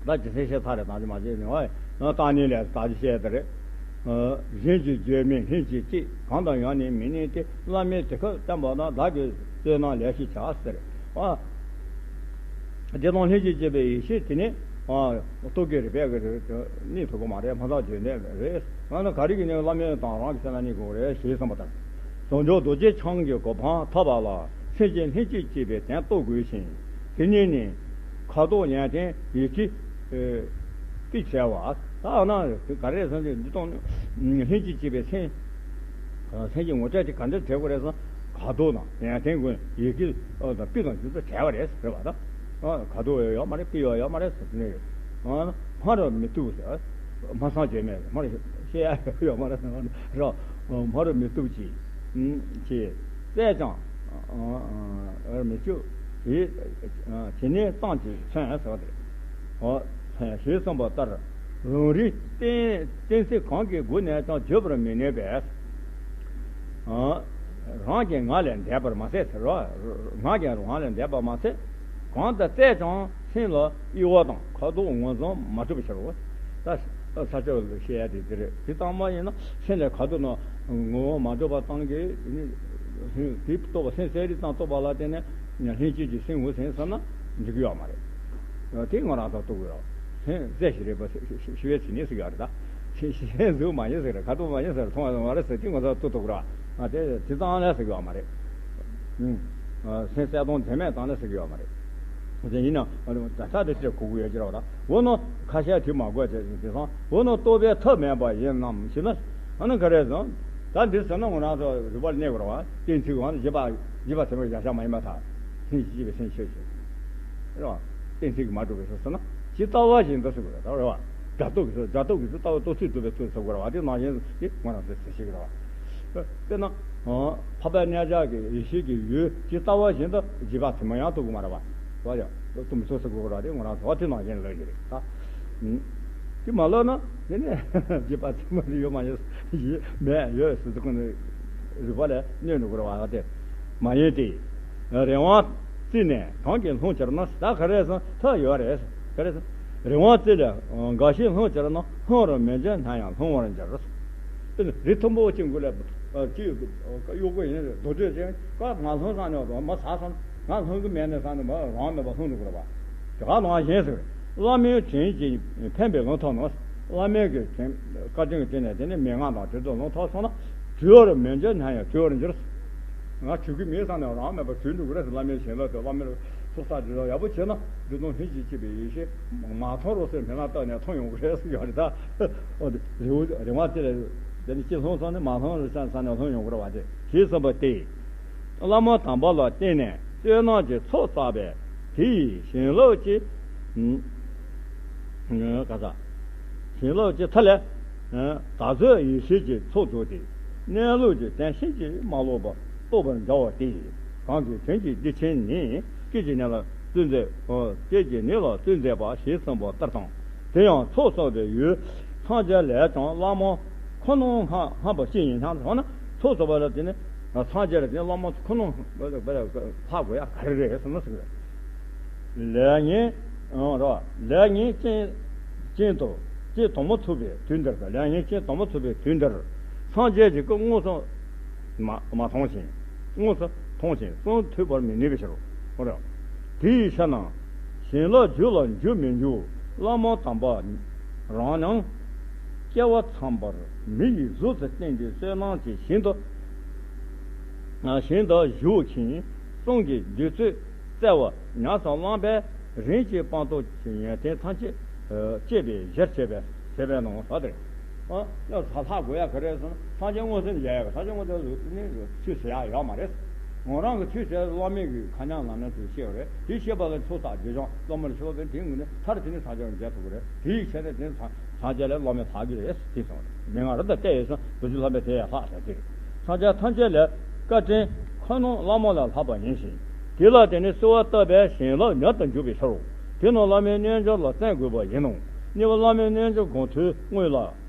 བྱས། ད་ཇི་སྲིད་ཤེས་ཚར་རེད། དང་ཅི་མ་བྱས་ནས་ཨོ་ཡ་བརྟག་གཉིས་ལས་ད་ཅི་བཤད་དེ་རེད། གཞན་གྱིས་བརྗོད་མིན་ལྷན་ཅིག་སྐྱེས། གང་དུ་ཡང་ནི་མི་གནས་ཏེ། བླ་མའི་དེ་ཁར་བསྟན་པ་ན། བདག་གིས་བསོད་ནམས་ལེགས་ཤིག་བྱ་ཟེར། ཨ། དེ་དང་ལྷན་ཅིག་སྐྱེས་པའི་ཡེ་ཤེས་དེ་ནི་ཨ་རྟོག་གེ་རེད། དཔེ་གི་རེད། གནས་ཐུབ་ཀྱི་མ་རེད། མ་ཐག་བརྗོད་ནས་རེད། ང་ནི་ག་རེ་གི་ནི་བླ་མའི་དང་རང་གི་སེམས་ལ་གནས་དགོས་རེད་ཞེས་གསུངས་པ་ལྟར། ཟབ་འཇུག་རྡོ་རྗེ་འཆང་གི་གོ་འཕང་ཐོབ་པ་ལ་སེམས་ཅན་ལྷན་ཅིག་སྐྱེས་པའི་དོན་རྟོགས་དགོས་ཤིང་། དེ་ཉིད་ནི་ཁ་དོག་ཡོན་ཏན་ཡིད་ཀྱི་ཨེ་ཏི་བྱ་བ། ད་ཨ་ན་ག་རེ་ཟེར་ན་འདི་དང་ལྷན་ཅིག་སྐྱེས་པའི་སེམས། སེམས་ཀྱི་ངོ་སྤྲད་དེ་ག་འདྲ་བྱེད་དགོས་རེད་ཟེར་ན། ཁ་དོག་དང་ཡོན་ཏན་ཀུན་ཡིད་ཀྱི་ཨ་དང་པི་དང་རྒྱུ་དང་བྲལ་བ་རེད་ཟེར་བ་དང་། ཨ་ཁ་དོག་ཡོད་ཡོད་མ་རེད། པི་ཡོད་ཡོད་མ་རེད་ཟེར་ནས། ཨ་སྨྲ་རུ་མི་བཏུབ་ཟེར། སྨྲ་བསམ་བརྗོད་མེད་ཟེར། སྨྲ་རུ་བཤད་ཡ་ཡོད་ཡོད་མ་རེད་ཟེར་རོ། སྨྲ་རུ་མི་བཏུབ་ཅིང་། ཅེས་བཙལ་ཀྱང་མི་བྱུང་། དེ་དེ་ནས་གཙང་གིས་མཚོན་ཟེར་བ་དེ། ཞེས་གསུངས་པ་ལྟར། ལམ་རིམ་གཏན་གཏན་ཚིགས་གང་གི་སྒོ་ནས་ཀྱང་བརྗོད་པར་མི་ནུས་པས། རང་གི་ངག་ལས་འདས་པར་མ་ཟད་ཟེར་རོ། ངག་གི་ངག་ལས་འདས་པར་མ་ཟད། གང་དུ་བཙལ་ཀྱང་སེམས་ལ་གཡོ་བ་དང་ཁ་དོག་ངོས་བཟུང་མ་གྲུབ་ཕྱིར་རོ། ད་ས་ཆ་ལ་བཤད་ཡ་དེ་དེ་རེད། དེ་ལྟ་བུ་ཡིན་ན་སེམས་ལ་ཁ་དོག་ནང་ངོས་བཟུང་མ་གྲུབ་པ་ཙམ་གྱིས་དེ་རྟོགས་པ་སེམས་གསལ་རིག་ཙམ་རྟོགས་པ་ལ་བརྟེན་ནས་ལྷན་སྐྱེས་ཀྱི་སེམས་ངོས་ཟིན་ཟེར་ན་འགྲིག་གི་ཡོད་མ་རེད། དེ་ང་རང་ཚོ་རྟོགས་དགོས་རེད། སེམས་རྫས་ཤིག་རེད་པ། ཤི་བའི་ཚེ་ནི་ཟེར་གྱི་ཡོད་རེད་ད། སེམས་སེམས་གཟུགས་མ་ཡིན་ཟེར་རེད། ཁ་དོག་མ་ཡིན་ཟེར་རེད། མཐོང་བ་མ་རེད་ཟེར། དེ་ང་ཚོ་རྟོགས་ཐུབ་ཀྱི་རེད། དེ་དེ་ཙམ་ལས་ཟེར་གྱི་ཡོད་མ་རེད། སེམས་གསལ་སྟོང་འཛིན་མེད་ཙམ་ལས་ཟེར་གྱི་ཡོད་མ་རེད། དེ་ཡིན་ན་ད་ཆ་དེ་ཕྱིར་གོ་དགོས་ཡོད་ཀྱི་རེད་བ། ད་འོ་ན་ཁ་ཤས་དེ་མ་དགོས་བྱས་དེ་སང་འོ་ན་རྟོགས་པའི་ཐབས་མེད་པ་ཡིན་ནམ་ཞེ་ན། ཨ་ནི་ག་རེ་ཟེར་ན། ད་འདི་ཟེར་ན་ང་རང་ཚོ་རུས་པ་ལ་གནས་དགོས་རེད་བ། གཏན་ཚིགས་ཡང་བཞི་པ་བཞི་པ་ཚད་མའི་བཞག་བཞག་མ་ཡིན་པ་དང་། སེམས་ཤེས་པའི་སེམས་ཤེས་ཤིང་། རེད་བ། གཏན་ཚིགས་ཀྱིས་མ་གྲུབ་པའི་ཚུལ་ཟེར་ན་ཇི་ལྟ་བ་བཞིན་དུ་ཟེར་དགོས་རེད། ད་རེད་བ། སྒྲ་རྟོག་གི་ཚུལ། སྒྲ་རྟོག་གི་ཚུལ་ལྟ་བུ་རྟོགས་ཚུལ་གྲུབ་པའི་ཚུལ་ཟེར་དགོས་རེད་བ། དེ་ནང་བཞིན་དེ་ང་རང་ཚོས་ཟེར་ཤེས་ཀྱི་རེད་བ། དཔེར་ན། འཕགས་པའི་རྣལ་འབྱོར་གྱི་ཡེ་ཤེས་ཀྱི་ཡུལ་ཇི་ལྟ་བ་བཞིན་དུ་བཞི་པ་ཚད་མ་ཡང་རྟོགས་དགོས་མ་རེད་བ། བ་ཡ། རྟོགས་མི་ཚུལ་ཟེར་དགོས་རེད་བ། དེ་ང་རང་ཚོ་དེ་ནང་བཞིན་ལབ་ཀྱི་རེད་ད། དེ་མ་ལབ་ན་དེ་ནས་བཞི་པ་ཚད་མ་ཡོད་མ་ཡོད་ཡོད་མེད་ཡོད་ཟེར་དུས་ཀུན་ནས་རུས་པ་ལ་གནོད་འགྲོ་གི་རེད་བ། དེ་མ་ཡིན་ཏེ། རིང་བ་བརྩིས་ནས་གང་གིས་ལྷུང་གྱུར་ན། ད་ག་རེ་ཟེར་ཐབས་ཡོད་རེད། ག་རེ་ཟེར། རིང་བ་བརྩིས་ལས་འགའ་ཞིག་ལྷུང་གྱུར་ན། ལྷུང་བར་མི་འགྱུར་ནམ་ཡང་ལྷུང་བར་འགྱུར། དེ་ནི་རི་མཐོན་པོ་གཅིག་གུ་ལ་ཅིག་གཡོག་པོ་ཡིན་རྡོ་གྲོས་ཅན་ཀ་ང་ལྷུང་སང་ནས་མ་ཟ་སོང་། ང་ལྷུང་གི་མེད་ནས་སང་ནས་མ་རང་མེད་པ་ལྷུང་འགྲོ་གི་རེད་བ། དེ་ག་ནང་བཞིན་ཟེར། བླ་མའི་དྲིན་གྱིས་ཕན་པའི་ལུང་ཐོབ་ན། བླ་མའི་གི་དྲིན་བཀའ་དྲིན་གྱི་དྲིན་ནས་དེ་ནི་མན་ངག་དང་དྲིན་དུ་ལུང་ཐོབ་སོང་ན། གྲོལ་བར་མི་འགྱུར་ནམ་ཡང་གྲོལ་བར་འགྱུར། ང་གྲོལ་གི་མེད་སང་ནས་རང་མེད་པ་གྲོལ་འགྲོ་གི་རེད་ཟེར། བླ་མའི་བྱིན་རླབས་དེ་བླ་མའི་ཚོགས་བསགས་དྲི་རོ་ཡག་པོ་བྱས་ན་འདི་དང་ལྷན་ཅིག་སྐྱེས་པའི་ཡེ་ཤེས་མ་མཐོང་རོགས་ཟེར་མི་ལ་བལྟས་ནས་མཐོང་ཡོང་གི་རེད་ཟེར་ཡོད་རེད་ད། འོ་དེ་རིང་བ་རིང་བ་དེ་ལ་དེ་ནི་སྐྱེ་ལྷུང་སོང་ནས་མ་ལྷུང་རེད་ས་ས་ནས་ལྷུང་ཡོང་གི་རེད་བ། དེ་ཞེས་གསུངས་པ་སྟེ། བླ་མ་དམ་པ་ལ་བརྟེན་ནས་བསོད་ནམས་ཀྱི་ཚོགས་བསགས་པས་དེ་ཡི་བྱིན་རླབས་ཀྱིས། ག་ས། བྱིན་རླབས་ཀྱི་མཐའ་ལས། ད་གཟོད་ཡེ་ཤེས་ཀྱི་ཚོགས་རྫོགས་ཏེ། གནས་ལུགས་ཀྱི་དོན་ཕྱིན་ཅི་མ་ལོག་པར་རྟོགས་པར་བྱ་བ་སྟེ། གང་གི་དོན་གྱི་རྒྱུ་ཅན་ནི། སྐྱེ་འཇིག་གནས་ལ་བརྩོན་མཛད། སྐྱེ་འཇིག་གནས་ལ་བརྩོན་མཛད་པ་ཞེས་གསུངས་པ་ལྟར་དང་། དེ་ཡང་ཚོགས་བསགས་པའི་ཡུལ་ སངས་རྒྱས་ལས་ཀྱང་བླ་མ་ཁོ་ན་སྔ་སྔ་བ་ཅི་ཡིན་ཀྱང་ཟེར་ན། ཚོགས་གསོག་པ་ལ་དེ་ནི་སངས་རྒྱས་ལ་དེ་ནི་བླ་མ་ཁོ་ན་ལྷག་དགོས་ཡ་ག་རེ་རེད་ཟེར་ན་ཟེར་གི་རེད། ལས་ངན་ར་ལས་ངན་ཅན་ཅན་དུ་ཅན་དུ་མ་ཚུགས་པའི་དུས་འདིར། ལས་ངན་ཅན་དུ་མ་ཚུགས་པའི་དུས་འདིར་སངས་རྒྱས་ཀྱི་སྐུ་དངོས་སུ་མ་མ་མཐོང་ཞིང་། དངོས་སུ་མཐོང་ཞིང་གསུང་ཐོས་པར་མི་ནུས་པའི་ཕྱིར་རོ། དེ་ཡི་ཕྱིར་ན་བྱིན་རླབས་རྒྱུད་ལ་འཇུག་མི་འཇུག་བླ་མ་དམ་པ་རང་ཉིད་སྐལ་བ་ཚང་བར་མི་ཡི་གཟུགས་སུ་བསྟན་ཏེ་བསོད་ནམས་ཀྱི་ཞིང་དུ་ཞིང་དུ་བཞུགས་ཤིང་གསུང་གི་བདུད་རྩི་བསྩལ་བ་ཉམས་སུ་བླངས་པས་རིམ་གྱིས་སྤངས་རྟོགས་ཀྱི་ཡོན་ཏན་ཐམས་ཅད་སྐྱེས་པའི་གཞིར་བྱས་པའི་བྱས་པས་ནོ། ད་དེ་ཨ་ཡང་ལྷག་དགོས་ཡ་ག་རེ་ཟེར་ན། སངས་རྒྱས་དངོས་སུ་མཇལ་ཡ་གི། སངས་རྒྱས་དངོས་སུ་ནི་ཆོས་ཟེར་ཡ་ཡོད་མ་རེད། ང་རང་གི་ཆོས་ཟེར་བླ་མེད་ཀྱི་ཁ་ཉག་ལམ་ནས་ཚུར་ཤེས་པ་རེད། དེ་ཤེས་པ་ལ་ཚོགས་བསགས་རྗེས་སྦྱོང་བླ་མ་ལ་ཞུ་བ་བས་དེའི་ངོས་ནས་མཐར་དེ་ནི་སངས་རྒྱས་མཇལ་ཐུབ་ཀྱི་རེད། དེའི་ཆེད་ནས་དེ་ནི་སངས་སངས་རྒྱས་ལས་བླ་མེད་ལྷག་གི་རེད་ཟེར་གསུངས་རེད། མན་ངག་རི་དྭགས་བལྟས་ཡོད་ཙང་རྡོ་རྗེ་ལྷ་མོས་དེ་ཡང་ལྷག་ཟེར་གྱི་རེད། སངས་རྒྱས་ཐམས་ཅད་ལས་བཀའ་དྲིན་ཁོ་ན་བླ་མ་ལས་ལྷག་པ་ཡིན་ཞིང་། དེ་ལ་བརྟེན་ནས་གསོལ་བ་བཏབ་པས་བྱིན་རླབས་མྱུར་དུ་འཇུག་པའི་ཕྱིར་རོ། དེས་ན་བླ་མའི་རྣལ་འབྱོར་ལ་བརྩོན་དགོས་པ་ཡིན་ནོ། གཉིས་པ་བླ་མའི་རྣལ་འབྱོར་སྒོམ་ཚུལ་དངོས་ལ།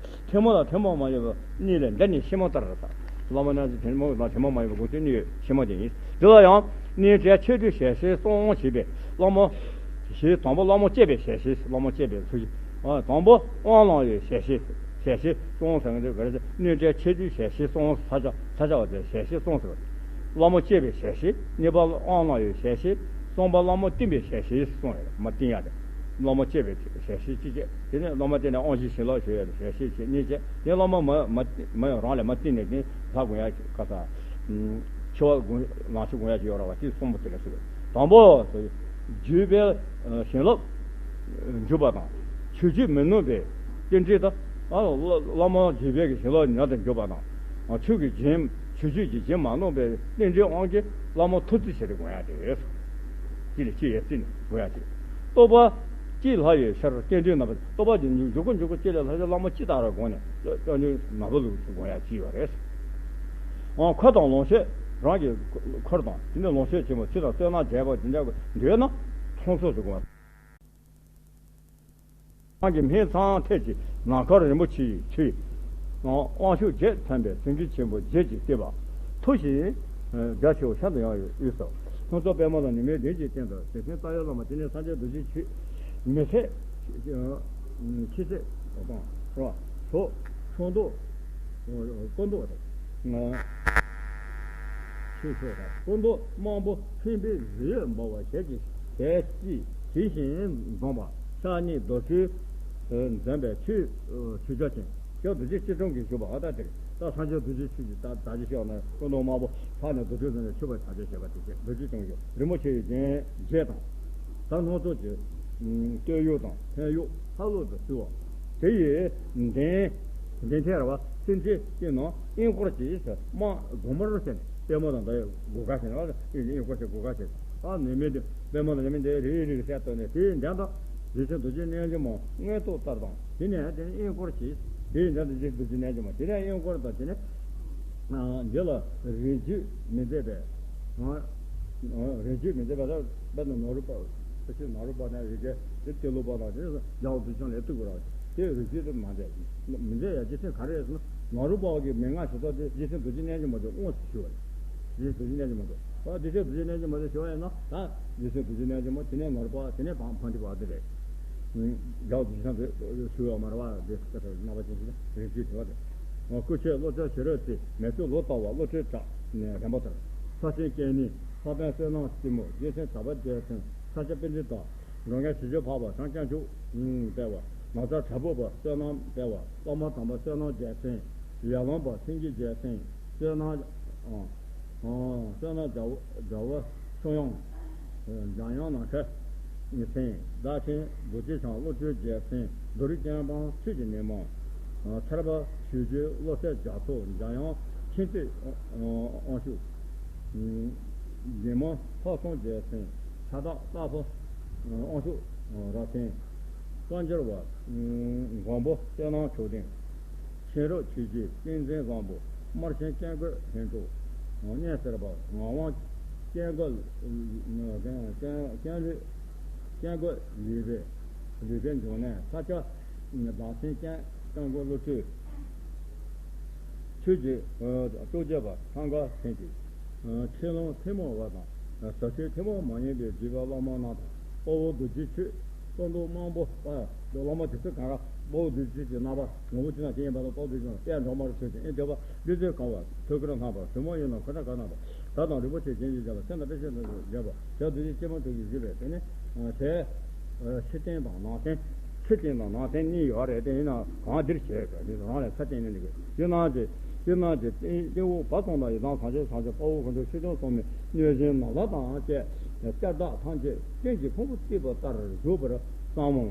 ཐལ་མོ་དང་ཐལ་མོ་མ་ཡིན་པ་གཉིས་ལས་འདི་ནི་ཕྱི་མ་ལྟར་ཟེར། བླ་མ་རྣལ་འབྱོར་ཐལ་མོ་དང་ཐལ་མོ་མ་ཡིན་པ་སྒོམ་ཚུལ་གཉིས་ཡོད། ཕྱི་མ་དེ་ཡིན། འདི་ལ་ཡང་རྣལ་འབྱོར་ཆེ་འབྲིང་ཞལ་ཤེས་གསུམ་ཞེས་པས་བླ་མ། ཞེས་དང་པོ་བླ་མ་བསྐྱེད་པའི་ཞལ་ཤེས། བླ་མ་བསྐྱེད་པའི་ཚུལ་གྱིས། དང་པོ་དབང་བླང་བའི་ཞལ་ཤེས། ཞལ་ཤེས་གསུམ་ཟེར་མཁན་དེ་ག་རེ་ཟེར། རྣལ་འབྱོར་ཆེ་འབྲིང་ཞལ་ཤེས་གསུམ་ས་ཆ་ས་ཆ་བ་དེ་ཞལ་ཤེས་གསུམ་ཟེར་བ། བླ་མ་བསྐྱེད་པའི་ཞལ་ཤེས། གཉིས་པ་དབང་བླང་བའི་ཞལ་ཤེས། གསུམ་པ་བླ་མ་བསྟེན་པའི་ཞལ་ཤེས་གསུམ་རེད། མ་བསྟེན་ཡ་དེ། བླ་མ་བསྐྱེད་པའི་ཞལ་ཤེས་གཅིག་བྱས། དེ་ནས་བླ་མ་བསྟེན་ནས་དབང་བཞི་བྱིན་རླབས་ཞུ་ཡ་ཞལ་ཤེས་བྱས་གཉིས་བྱས། དེ་བླ་མ་མ་མ་མ་ཡང་རང་ལས་མ་བསྟེན་ནས་དེ་ལྷ་དགོངས་ཡ་ག་ས། འཆི་བ་དགོངས་ལང་ཆོས་དགོངས་ཡ་ཅིག་ཡོད་ར་བ། དེ་གསུམ་པོ་དེ་ལ་ཟེར་བས། དང་པོ་བརྒྱུད་པའི་བྱིན་རླབས་འཇུག་པ་དང་། ཆོས་བརྒྱུད་མི་སྣང་བའི་རྟེན་འབྲེལ་དང་། བླ་མ་བརྒྱུད་པའི་བྱིན་རླབས་མྱུར་དུ་འཇུག་པ་དང་། ཆོས་ཀྱི་རྒྱན། ཆོས་བརྒྱུད་ཀྱི་རྒྱན་མ་སྣང་བའི་རྟེན་འབྲེལ་དབང་གིས་བླ་མ་ཐུགས་བརྩི་བྱས་ཏེ་དགོངས་ཡ་དེ་རེད། ཅི་ལས་ཅི་ཡས་བརྩིས་ནས་དགོངས་ཡ་དེ། རྟོགས་པ་སྐྱེས་ལྷ་ཡི་ཕྱིར་རྟེན་འབྲེལ་རྣམ་པ། རྟོགས་པ་འཇུག་གོ་འཇུག་གོ་སྐྱེས་ལྷ་ཡི་ཕྱིར་བླ་མ་སྤྱི་ལྟར་དགོངས་ནས་རྟེན་འབྲེལ་རྣམ་པ་ལུགས་སུ་དགོངས་ཡ་ཅི་ཡོད་རེད། འཁོར་དང་ལོངས་སྤྱོད། རང་གི་འཁོར་དང་དེ་ནས་ལོངས་སྤྱོད་ཆེན་པོ་ཆོས་དང་བསོད་ནམས་རྒྱས་པ་དེ་འདྲ་འདོད་ན་མཐོང་ཚོགས་སུ་དགོངས། རང་གི་སྨིན་མཚམས་ཐད་ཀྱི་ནམ་མཁར་རིན་པོ་ཆེའི་ཚུལ། དབང་ཕྱུག་བརྒྱད་ཚན་པའི་སེང་གེ་ཆེན་པོ་བརྒྱད་ཀྱིས་བཏེགས་པ། མཐུ་ཞིང་རྒྱ་ཆེ་བ་ཤིན་ཏུ་ཡངས་པའི་དབུས་སུ། ལྷུན་རྩེ་པདྨོ་དང་ཉི་མའི་གདན་གྱི་སྟེང་དུ་དེ་བཞིན་རྟ་གཡོ་བླ་མ། དེ་ནས་སངས་རྒྱས་རྡོ་རྗེ་ཆོས། མི་ཚད་ཁྱི་ཚད་དང་རོ་ཚོགས་ཕྱོགས་མདོག་སྐུ་མདོག་དང་། ཆོས་ཕྱོགས་དང་སྐུ་མདོག་དམར་པོ་ཕུང་པོའི་གཟི་འོད་འབར་བ་ཞལ་གྱི་ཞལ་གཅིག་ཇི་བཞིན་འཛོམས་པ། ཕྱག་གཉིས་རྡོ་རྗེས་འཛིན་པའི་ཆོས་ཆོས་རྒྱ་ཅན། ཞབས་རྡོ་རྗེ་སྐྱིལ་ཀྲུང་གིས་བཞུགས་པ། ཨ་ད་དེར་ད་སངས་རྒྱས་རྡོ་རྗེ་ཆོས་ཀྱི་ད་ད་ཅི་ཤོག་ན་སྐུ་མདོག་དམར་པོ་ཕྱག་ནས་རྡོ་རྗེ་འཛིན་པའི་ཆོས་པ་བྱ་བྱེད་བྱེད་པ་དེ་བྱས། རྡོ་རྗེ་སྐྱིལ་ཀྲུང་གིས་རིན་པོ་ཆེ་ཡི་རྒྱན་བརྒྱད་དང་། ད་སྣ་ཚོགས་ཀྱི་སྟོད་གཡོགས་དང་ཕོན་གཡོགས་ལྷ་ཀླུ་དང་བསིལ་བ། དེ་ཡི་གདན་གདན་ཐད་ར་བ་སེམས་ཅན་སྐྱེ་ནོ་ཨིན་སྐོར་གྱིས་དམག་དགུང་མོར་བྱས་ནས་པདྨོ་དང་འདྲ་བའི་གུར་དཀར་བྱས་ནས་ཨིན་སྐོར་གྱི་གུར་དཀར་བྱས། ཨ་ནི་མི་འདི་པདྨོ་དང་ནི་མི་འདི་རིལ་རིལ་གསལ་བཏོན་ནས་དེའི་གདན་དུ་རྗེ་བཙུན་རྡོ་རྗེ་རྣལ་འབྱོར་མ་མངོན་རྟོགས་ལྟར་དང་། དེ་ནས་དེ་ནི་ཨིན་སྐོར་གྱིས་དེའི་གདན་དུ་རྗེ་བཙུན་རྡོ་རྗེ་རྣལ་འབྱོར་མ། དེ་ནས་ཨིན་སྐོར་དང་དེ་ནས་འདི་ལ་རིགས་རྒྱུད་མི་མཛད་པའི། རིགས་རྒྱུད་མི་མཛད་པ་ལ་དཔེར་ན་ནོར་བུ་པ། ཕ་ཆུ་ནོར་བུ་པ་ན་རིགས་རྒྱུད་དེ་ཏི་ལོ་པ་དང་དེ་རྒྱ་བོ་བདུད་ཆང་ལས་བཏུག་གི་ར། དེ་རིགས་རྒྱུད་དུ་མ་མཛད། མི་མཛད་ཡ་རྒྱུ་མཚན་ག་རེ་རེད་ཟེར་ན། ནོར་བུ་པ་གི་མན་ངག་ཞུ་ཐོག་དེ་རྗེ་བཙུན་རྡོ་རྗེ་རྣལ་འབྱོར་མ་དེ་དངོས་སུ་ཞུ་བ་རེད། རྗེ་བཙུན་རྡོ་རྗེ་རྣལ་འབྱོར་མ་དེ། ཨ་དེ་ཚེ་རྡོ་རྗེ་རྣལ་འབྱོར་མ་དེ་ཞུ་བ་ཡིན་ན་ད་རྗེ་བཙུན་རྡོ་རྗེ་རྣལ་འབྱོར་མ། དེ་ནས་ནོར་བུ་པ། དེ་ནས་ཕ་ཕ་ཆུ་པ་དེ་རེད། རྒྱ་བོ་བདུད་ཆང་དེ་ཞུ་བ་མ་རེད་བ། དེ་ལྟར་རྣམ་པ་ཅན་ཞིག་རིགས་རྒྱུད་དེ་བ་དེ། སྐུ་ཆེ་བློ་ཆེ་ཞི་རོལ་རྩེ། མེ་ཏོག་ལོ་ལྟ་བ་བློ་གྲོས་གྲགས། རན་པ་ལྟར། ས་ཆེན་སྐྱེ་གནས་ལྷ་པཎ་བསོད་ནམས་རྩེ་མོ། རྗེ་བཙུན་གྲགས་པ་རྒྱལ་མཚན། ས་སྐྱ་པཎྜི་ཏ། འགྲོ་མགོན་ཞི་བྱེད་འཕགས་པ་ཞང་སྐྱབས་མཆོག་དཔལ་བ། ནགས་ཚལ་བྲག་ཕུག་པ་བསོད་ནམས་དཔལ་བ། བླ་མ་དམ་པ་བསོད་ནམས་རྒྱལ་མཚན། ཡར་ལུང་པ་སེང་གེ་རྒྱལ་མཚན། བསོད་ནམས་ཨ་ཨ་བསོད་ནམས་རྒྱལ་པོ་རྒྱལ་པོ་ཆོས་དབྱངས། འཇམ་དབྱངས་ནམ་མཁའི་མཚན། བདག་ཆེན་རྡོ་རྗེ་འཆང་བློ་གྲོས་རྒྱལ་མཚན། རྡོ་རིང་སྐྱོང་འཕང་ཆོས་ཀྱི་ཉི་མ། ཐར་པ་ཆོས་རྗེ་བློ་གསལ་རྒྱ་མཚོ། འཇམ་དབྱངས་མཁྱེན་བརྩེ་དབང་ཕྱུག། རྒྱལ་མོ་ལྷ་སྲུང་རྒྱལ་མཚན། ཕྱག་བདག་སྟག་ཕུ་དབང་ཕྱུག་རབ་བརྟན། བཀའ་འགྱུར་བ་མགོན་པོ་བསོད་ནམས་མཆོག་ལྡན། མཁྱེན་རབ་ཆོས་རྗེ་ཏིང་འཛིན་བཟང་པོ། དམར་ཆེན་སྐྱབས་མགོན་ལྷུན་གྲུབ། གཉན་སེར་པ་ངག་དབང་སྐྱབས་མགོན། སྐྱབས་ལུས་སྐྱབས་མགོན་ལུས་པའི་ལུས་པའི་འབྱུང་གནས། ས་སྐྱ་བདག་ཆེན་སྐྱབས། སྐྱབས་མགོན་བློ་གྲོས། ཆོས་ཀྱི་ཨ་རྟོགས་བརྗོད་པ་ཐང་ག་ཐེན་གྱི་ཨ་ཆོས་ལམ་ཐུན་མོང་བ་དང་ཟབ་ཆོས་ཐུན་མོང་མ་ཡིན་པའི་བརྒྱུད་པའི་བླ་མ་རྣམས་དང་། དཔའ་བོ་རྡོ་རྗེ་ཆོས་སྐུ་མདོག་དམར་པོ་པ། བླ་མ་དེ་ཚོ་གང་ག་དཔའ་བོ་རྡོ་རྗེ་ཆོས་ཀྱི་རྣམ་པ་ངོ་བོ་ཅི་ན་ཅི་ཡིན་པ་དང་། དཔའ་བོ་རྡོ་རྗེ་ཆོས་དཔལ་འབྲོག་མར་ཆོས་ཀྱི་ཨེ་འདོད་པ་བདུད་རྩིས་གང་བ་ཐུགས་ཀར་བསྣམས་པ་གྲུ་མོ་ཡིན་ན་ཁོ་ན་ག་ན་པ། གྲྭ་དང་རིན་པོ་ཆེ་རྒྱན་གྱིས་བརྒྱན་པ་སེམས་དང་དཔེ་བྱད་དང་བརྒྱན་པ་ཞབས་རྡོ་རྗེ་སྐྱིལ་མོ་ཀྲུང་གིས་བཞུགས་པའི་དེ་ནི་ཨ་དེ་ཨ་ཕྱི་རྟེན་དང་ནང་རྟེན། ཕྱི་རྟེན་དང་ནང་རྟེན་གཉིས་ཡོད་རེད། དེ་ཡིན་ན་གང་འདིར་བྱས་ཀྱི་འདི་རང་ལས་ཚ་རྟེན་ནི་འདི་གི་ཕྱི་ནང་གི་ཕྱི་ནང་གི་རྟེན་རྟེན་འོག་བར་གསུམ་དང་ཡི་དམ་ཐམས་ཅད་ཐམས་ཅད་དཔའ་བོ་དཀོན་མཆོག་ཆོས་སྐྱོང་སྲུང་མའི་གནོད་སྦྱིན་ནོར་ལྷ་དང་བཅས་གཏེར་བདག་ཐམས་ཅད་རྟེན་གྱི་ཕུང་པོ་བརྟིས་པ་ལྟར་བཞུགས་པར་བསམ་མོ།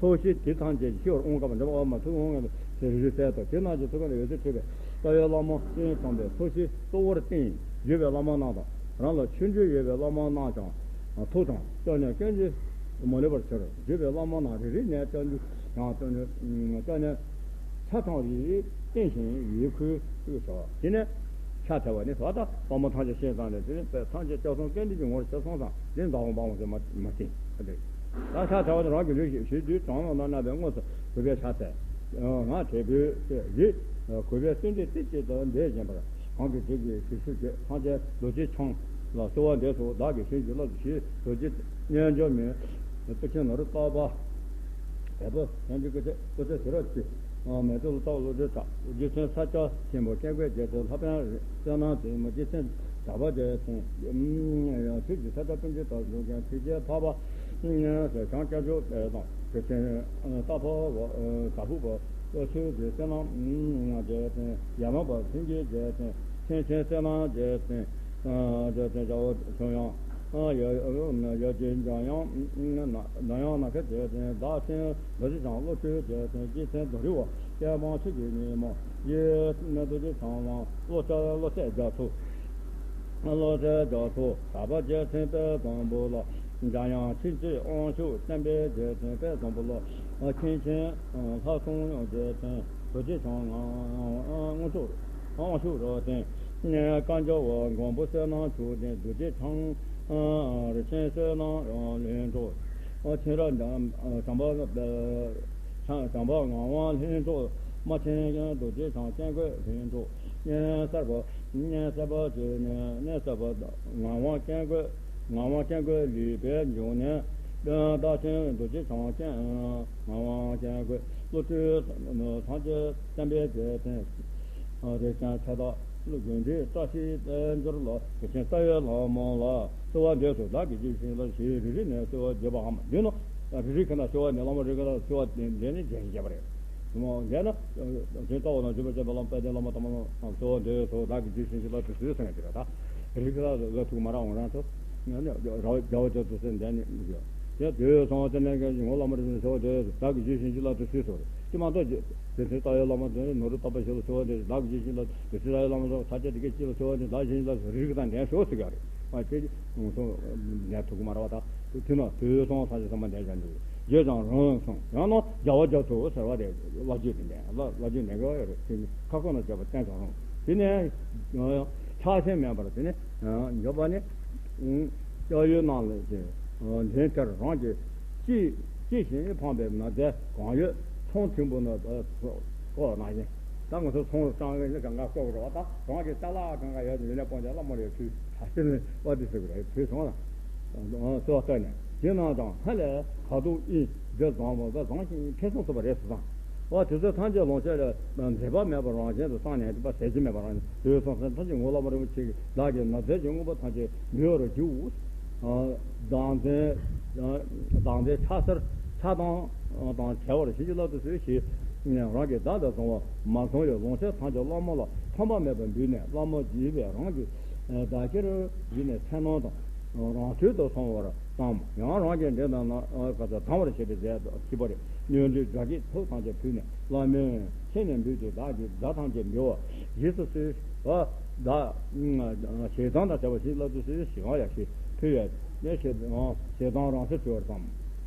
ཚོགས་ཞིང་དེ་ཐམས་ཅད་ཤི་བར་འོང་སྐབས་འདྲ་བ་མ་ཐུག་འོང་ངེས་ཟེར་རི་གསལ་དང་དེ་རྣམས་ཀྱི་ཐུགས་ཀ་ལ་འོད་ཟེར་འཕྲོས་པས་རྩ་བའི་བླ་མ་སྤྱན་དྲངས་པའི་ཚོགས་ཞིང་གཙོ་བོར་བསྟན། བརྒྱུད་པའི་བླ་མ་རྣམས་དང་། རང་ལ་ཆོས་འབྲེལ་ཡོད་པའི་བླ་མ་རྣམས་ཀྱང་ཐུགས་དང་སྐྱབས་གནས་སྐྱོན་ཅི་མ་ལུས་པར་གྱུར། བརྒྱུད་པའི་བླ་མ་རྣམས་རེ་རེ་ནས་སྐྱབས་འཇུག་ཡང་སྐྱབས་གནས་སྐྱབས་གནས་ཆ་ཚང་བའི་རྟེན་བཞེངས་ཡིད་འཁུལ་བྱ་བ། དེ་ནས་ཕྱག་འཚལ་བ་ནི་ད་ལྟ་དཔའ་མོ་ཐམས་ཅད་ཤེས་ཙང་ལས་དེ་ནི་ཐམས་ཅད་སྐྱབས་སོང་སྐལ་འདི་ཀྱི་ངོར་ཆ་སོང་ཙང་དེ་མདའ་འོང་འབའ་འོང་ཟེར་མ་མ་བསྟན་ཨ་འདྲ། ད་ཕྱག་འཚལ་བ་ནི་རང་གི་ལུས་ཞིག་ཞིག་དུས་གྲང་ལ་ན་ན་བའི་དངོས་སུ་གུས་པས་ཕྱག་འཚལ། ང་དྲེགས་པོའི་ཚེ་ཡིད་གུས་པས་བརྩོན་འགྲུས་ཏིག་ཅིག་ཏུ་འདས་བཞིན་པར། གང་གི་དུས་ཀྱི་ཞིང་བཞུགས་ཀྱི་ཐམས་ཅད་རྡོ་རྗེ་འཆང་ལ་གསོལ་བ་འདེབས་སོ། བདག་གིས་བྱིན་གྱིས་བརླབ་ཏུ་ཞུས། རྡོ་རྗེ་རྣལ་འབྱོར་མའི་སྐུ་ཆེན་ནོར་བུ་ཏོག་པ་བལ་པོ་ཐམས་ཅད་སྐུ་ཚེ་སྐུ་ཚེ་ཞབས་ཀྱི་མེ་ཏོག་ལ་སོགས་བློ་གྲོས་གྲགས། རྗེ་བཙུན་ས་སྐྱ་ཆེན་པོ་སྐྱེ་དགུའི་རྒྱལ་མཚན་ལྷ་དཔོན་བསོད་ནམས་རྩེ་མོ། རྗེ་བཙུན་གྲགས་པ་རྒྱལ་མཚན་ཆོས་ཀྱི་ས་སྐྱ་སྤུན་མཆེད་དང་འཛོམས་ཀྱང་ཆོས་རྒྱལ་འཕགས་པ་ཞང་སྐྱབས་མཆོག་དང་། རྗེ་བཙུན་རྟ་ཕོ་བ་དྭགས་ཕུ་བ། ཆོས་ཀྱི་བསོད་ནམས་རྒྱལ་མཚན། ཡ་མ་བ་མཚན་གྱི་རྒྱལ་མཚན། མཚན་ཅན་བསོད་ནམས་རྒྱལ་མཚན། རྒྱལ་མཚན་རྒྱལ་བ་ཆོས་དབྱངས། ཡ་ཡ་ཀྱི་འཇམ་དབྱངས། འཇམ་དབྱངས་ནམ་མཁའི་རྒྱལ་མཚན། བདག་ཆེན་རྡོ་རྗེ་འཆང་བློ་གྲོས་རྒྱལ་མཚན། རྗེ་བཙུན་རྡོ་རི་བ་སྐལ་བཟང་ཆོས་ཀྱི་ཉི་མ། རྗེ་རྡོ་རྗེ་འཆང་ལ་བློ་གྲོས་བློ་གྲོས་རྒྱ་མཚོ། བློ་གྲོས་རྒྱ་མཚོ་གྲགས་པ་རྒྱལ་མཚན་དཔལ་བཟང་པོ་ལ། འཇམ་དབྱངས་མཁྱེན་བརྩེ་དབང་ཕྱུག་བསྟན་པའི་རྒྱལ་མཚན་དཔལ་བཟང་པོ་ལ། མཁན་ཆེན་ལྷ་སྲུང་རྒྱལ་མཚན་རྡོ་རྗེ་འཆང་དབང་ཕྱུག་དབང་ཕྱུག་རོ་བརྟན། བསྐལ་བ་མགོན་པོ་བསོད་ནམས་མཆོག་ལྡན་རྡོ་རྗེ་འཆང་། རིན་ཆེན་བསོད་ནམས་ལྷུན་གྲུབ། ཆེན་རབ་འབྱམས་པ། བྱམས་པ་ངག་དབང་ལྷུན་གྲུབ། རྨ་ཆེན་རྡོ་རྗེ་འཆང་སྐྱེ་དགུའི་ལྷུན་གྲུབ། གསར་པ་གསར་པ་ཆོས་ནི་གནས་གསར་པ། ངག་དབང་སྐྱེ་དགུའི་ངག་དབང་སྐྱེ་དགུའི་ལུས་པའི་འབྱུང་གནས། བདག་ཆེན་རྡོ་རྗེ་འཆང་སྐྱེ་ངག་དབང་སྐྱེ་དགུའི་བློ་གྲོས་ཐམས་ཅད་བསྟན་པའི་རྒྱལ་མཚན། རིགས་ལྡན་ཁྱབ་བདག་ཀླུ་དགོན་འདིའི་བཀྲ་ཤིས་དཔལ་འབྱོར་ལ། དེ་བཞིན་རྩ་བའི་བླ་མ་ལ་གསོལ་བ་འདེབས་སོ། བདག་གིས་རྗེས་བཞིན་ལ་ཞེས་རེ་རེ་ནས་གསོལ་བ་འདེབས་པའམ། འདི་ནི་རེ་རེ་ཁ་ན་གསོལ་བ་འདེབས། བླ་མ་རེ་ཁ་ན་གསོལ་བ་འདེབས་ནས་རྗེས་ཤིང་རྒྱས་པ་རེད། དེ་མོ་འདས་ན་དེ་ལྟ་བུ་ན་འཇུག་པར་བྱེད་པའི་བླ་མ་དཔལ་ལྡན་བླ་མ་དམ་པ་རྣམས་གསོལ་བ་འདེབས་སོ། བདག་གིས་རྗེས་བཞིན་གྱི་ལ་དུ་གསོལ་ཟེར་ཡ་དེ་རེད། ད་རེ་རེ་ཁ་ན་ལ་ཐུག་མ་ར་འོང་རང་ཚོ་རྒྱ་བོ་རྒྱ་མཚོ་ཟེར་འདས་ནས་དེ་དུས་སོང་བ་དེ་ནས་ངོ་བོ་བླ་མ་རེ་ཟེར་གསོལ་བ་འདེབས་སོ། བདག་གིས་རྗེས་བཞིན་གྱི་ལ་དུ་གསོལ་ཟེར་བ་རེད། དེ་མ་གཏོགས་རྗེ་བཙུན་རྩ་བའི་བླ་མ་དེ་ནོར་བུ་ཏོག་པ་ཞིག་ལ་གསོལ་བ་འདེབས། བདག་གིས་རྗེས་བཞིན་ལ་དུ་གསོལ་ཟེར་བ་རེད། བདག་གིས་རྗེས་བཞིན་ལ་དུ་གསོལ་བ་འདེབས། བདག་གཞན་ལ་རིགས་དང་ལྡན་ཤོག་ཟེར་གྱི་རེད། ཨ་དེ་ངོ་སོ་ལྡན་ཐུབ་ཀྱི་མ་རེད་བ། ད་དེ་ན་དུས་སོང་ས་ཆ་ཚང་མ་ལྡན་བྱ་འདུག་རྗེས་ཀྱང་རང་སོང་ཡང་ན་རྒྱལ་བ་རྒྱ་མཚོ་ཟེར་བ་རེད། བླ་བརྒྱུད་དེ་ལྡན་བླ་བླ་བརྒྱུད་ལྡན་གྱི་ཡོད་རེད། དེ་ནི་ཁ་ཁོ་ན་བྱས་པ་བསྟན་ཀྱང་རུང་། དེ་ནས་ཆགས་ཞེན་མེད་པར་དེ་ནི་འཇོག་པ་ནི། སྐྱབས་ཡུལ་རྣམས་ལ་ཞེས་འདྲེན་ཁྱེར་རང་གི་ཅི་ཅི་ཞིག་འཕངས་པའི་ན་ཚའི་གང་ཡོད་ཚོང་ཐིམ་པོ་ན་བཀོག་ནང་བཞིན། ད་ང་ཚོ་ཚོང་སྤྲང་གི་ནི་གང་ག་བཀོག་རོགས། ད་རང་གི་ཅ་ལག་གང་ག་ཡོད་ནི་ལས་སྤོང་བྱ་བླ་མ་རེ་ཚུལ་ད་ཤི་ནི་བ་དེ་ཟེར་གི་རེད། ཚུལ་སོང་ལ་གསོལ་བ་བཏབ་ནས་དེ་རྣམས་དང་ཧ་ལས་ཁ་དོག་དབྱིབས་རྒྱུ་བཟང་བ་བཟང་ཞིང་ཁེ་བཟང་ཐོབ་པ་རེད་ཟེར་དང་། བ་དེ་ཚོ་ཐམས་ཅད་ལོངས་སྤྱོད་ལ་འཛད་པ་མེད་པར་རང་བཞིན་དུ་སངས་ནས་པ་ཟད་ཀྱི་མེད་པ་རང་དུ་སོང་ཟེར། ཐམས་ཅད་ངོ་བོ་བླ་མ་རིན་པོ་ཆེ་གིས་བདག་གི་ན་ཚའི་གྱོང་ངོ་བོ་ཐམས་ཅད་འབུལ་བར་འགྱུར། བདག་འཛིན་བདག་འཛིན་ཆགས་སར་ཆགས་སྡང་དང་བྲལ་བར་བྱིན་གྱིས་བརླབ་ཏུ་གསོལ་ཞེས་རང་གིས་བདག་ལས་བཟུང་བ་མ་བཟུང་བའི་ལོངས་སྤྱོད་ཐམས་ཅད་བླ་མ་ལ་ཕངས་པ་མེད་པར་འབུལ་ནས། བླ་མ་བགྱིས་པས་རང་གི་བདག་གིར་བགྱིས་ནས་མཚན་ནམ་དང་རང་ཚུལ་དུ་སོང་བར་བསམ། ཡང་རང་གི་འདྲེན་དང་ན་ག་ཚོད་དང་བར་བྱེད་པའི་རྫས་དང་ཤིས་པ་རེ་ཉོན་སྒྲིབ་དགྲ་བགེགས་དུག་ཐམས་ཅད་ཕུལ་ནས། བླ་མས་ཁྱེད་ནས་འབུལ་ཏེ་བདག་གིས་དགྲ་ཐམས་ཅད་འབུལ་བ་བཞེས་སུ་གསོལ། བ་བདག་ཞེ་སྡང་དང་བྲལ་བ་ཞིག་བརླབ་ཏུ་གསོལ་ཞེས་ཡང་ཡང་ཞེས་ཕུལ་བས་ནས་ཞེ་སྡང་རང་སར་གྲོལ་བར་བསམ།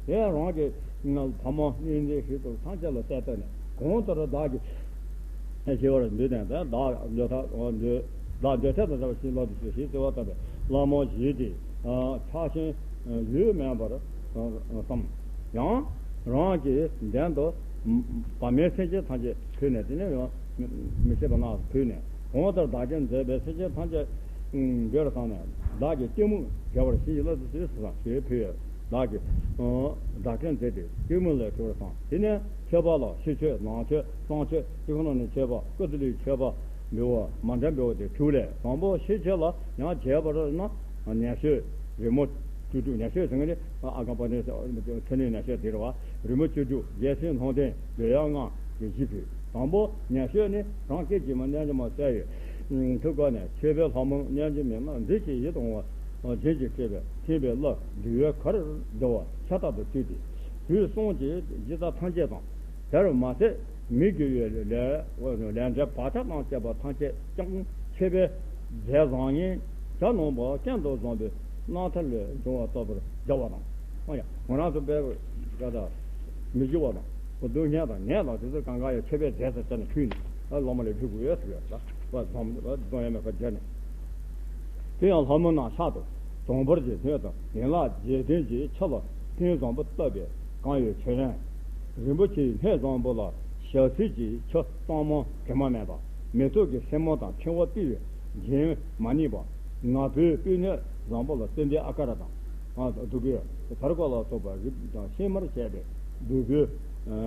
དེ་རང་གི་ཕ་མ་གཉེན་ཉེ་ཞིག་ཏུ་ཐམས་ཅད་ལ་གསལ་བཏབ་ནས་གང་ལྟར་བདག་གིས་ཞེས་པར་འདོད་ནས་བདག་འདོད་ཐབས་འདོད་བདག་འདོད་ཐབས་དང་བྲལ་བ་ཞིག་བརླབ་ཏུ་གསོལ་ཞེས་གསོལ་བ་བཏབ་པས་བླ་མ་བཞེས་ཏེ་ཆགས་ཞེན་ཡུལ་མེད་པར་བསམ། ཡང་རང་གི་གདན་དུ། བ་མེད་སེམས་ཅན་ཐམས་ཅད་ཕུལ་ནས། དེ་ནས་ཡང་མི་ཤེས་པ་རྣམས་ཕུལ་ནས། གང་ལྟར་བདག་གིས་མཛད་པའི་སེམས་ཅན་ཐམས་ཅད་འདིར་བསམས་ནས། བདག་གི་སྐྱེད་མོས་བྱ་བར་བྱིན་གྱིས་བརླབ་ཏུ་གསོལ་ཟེར་ཞེས་ཕུལ་ཡོད། བདག་གིས་བདག་གིས་མཛད་དེ་སྐྱེད་མོས་ལ་བྱ་བར་བསམས། དེ་ནས་མཆོད་པ་ལ་ཕྱི་མཆོད་ནང་མཆོད་གསང་མཆོད་དེ་ཁོ་ན་ནས་མཆོད་པ་ཀུ་ཙི་ལིའི་མཆོད་པ་འབུལ་བ་མ་འདྲ་འབུལ་བ་དེ་ཐུགས་ལས། དང་པོ་ཕྱི་མཆོད་ལ་ཡང་བྱས་པར་ན་ནས་མཆོད་རི་མོ་བཅུ་དྲུག། ནས་མཆོད་ཟེར་མཁན་ནི་ཨ་ཀ་པ་ནས་མཚན་ནས་ནས་མཆོད་དེ་རེད་བ། རི་མོ་བཅུ་དྲུག་རྒྱལ་སྲས་ལྷུན་སྟེང་འདོད་ཡོན་ལྔ་གི་གཞི་ཕུལ། དང་པོ་ནས་མཆོད་ནི་རང་སྐད་ཅིག་མ་རྣལ་འབྱོར་མ་གསལ་བའི་ཐུགས་ཀ་ནས། མཆོད་པའི་ལྷ་མོ་རྣལ་འབྱོར་མའི་རྣམ་འདི་ཞེས་ཡིད་དུ་འོང་བ་བྱིན་གྱིས་བསྐྱེད་པའི་མཁྱེན་པའི་བློ་འདུལ་བའི་གར་བདེ་བ་ཤ་སྟག་ཏུ་བཏུད་དེ། དུས་གསུམ་གྱི་གཞི་རྩ་ཐམས་ཅད་དང་། དེར་མ་ཟད་མི་དགེ་བའི་ལས་ལས་འབྲས་བག་ཆགས་དང་བཅས་པ་ཐམས་ཅད་ཀྱང་མཆོད་པའི་རྫས་བཟང་ངན་གྱ་ནོམ་པ་སྐྱོན་དུ་བཟུང་བའི་རྣམ་ཐར་ལས་འབྱུང་བ་ལྟ་བུར་སྦྱར་བ་དང་། ཨ་ཡ། ང་རང་ཚོ་དཔེ་ཀ་ད་མི་དགེ་བ་དང་སྡུག་བསྔལ་དང་ནད་དང་དེ་ཚོ་གང་ག་ཡང་མཆོད་པའི་རྫས་སུ་བྱས་ནས་ཕུལ་ནས། ཨ་སློབ་མ་ལ་ཕུལ་དགོས་ཟེར་ཡ་ད་བ་བཟང་བ་བཟང་ཡ་མེད་པ་སྦྱར་ནས། དེ་ཡང་ལྷ་མོ་རྣམས་ཕྱག་ཏུ་དུང་འབར་གྱི་སྣོད་དང་ཡན་ལག་བརྒྱད་ལྡན་གྱི་ཕྱག་ལ་ཐུན་བཟང་པོ་བཏབ་པས་གང་ཡོད་བྱེད་རན། རིན་པོ་ཆེའི་སྣོད་བཟང་པོ་ལ་ཞལ་ཚིལ་གྱི་ཆུ་གཙང་མ་དྲི་མ་མེད་པ། མེ་ཏོག་གི་སེན་མོ་དང་ཕྲེང་བ་བཏེགས་པའི་རྒྱན་མ་རྙིང་པ། ང་ཕོད་སྤོས་སྣོད་བཟང་པོ་ལ་ཙནྡན་ཨ་ཀ་ར་དང་། ཨ་བདུག་སྤོས་དར་གོས་ལ་སོགས་པ་རིགས་དང་ཕྱེ་མར་བྱས་པའི་བདུག་སྤོས་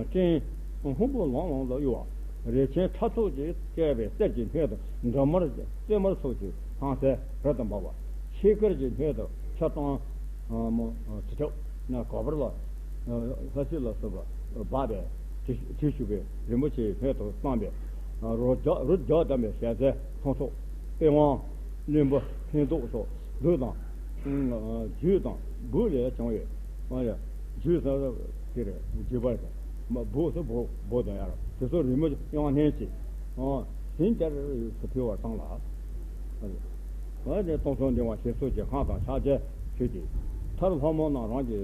སྤྲིན་སྔོན་པོ་ལང་ལང་ལ་གཡོ་བ། རས་ཆེན་ཕྲ་ཚོགས་ཀྱིས་བསྐལ་པའི་གསེར་གྱི་སྣོད་དུ་འབྲུ་མར་ཙེ་མར་སོགས་ཀྱི་ཧང་སེ་རབ་ཏུ་འབར་བ། ཕྱེད་དཀར་གྱི་སྣོད་དུ་ཆུ་གཙང་མོ་དྲི་ཆབ་ན་ག་པར་ལ་ལྷ་སྲིན་ལ་སོགས་པ་འབར་བའི་དྲི་དྲི་ཞུགས་པའི་རིན་པོ་ཆེའི་སྣོད་དུ་བསམ་པའི་རོ་བརྒྱ་རོ་བརྒྱ་བསྡམས་པའི་ཞལ་ཟས་ཐུན་ཚོགས་པད་དབང་བློན་པོ་ཕན་ཐོགས་སོགས་བདུད་དང་རྒྱུད་དང་བུ་ལས་བྱུང་བའི་ཨ་ཡ་རྒྱུད་ཟེར་དེ་རེད། རྒྱུད་པ་རེད། མ་བུ་སུ་བུ་བུ་དང་ཡར་དེ་ཚོ་རི་མོ་དབྱངས་སྙན་ཅིག་ཨ་ཟིན་བྲལ་སུ་ཕུལ་བར་བཏང་ལ། ཨ་ནི་སྟོང་ཕྲག་འབྲིང་བ་ཞེས་སོགས་ཀྱི་སྔགས་དང་ཕྱག་རྒྱ་ཕུལ་ཏེ། མཐར་ལྷ་མོ་རྣམས་རང་གི་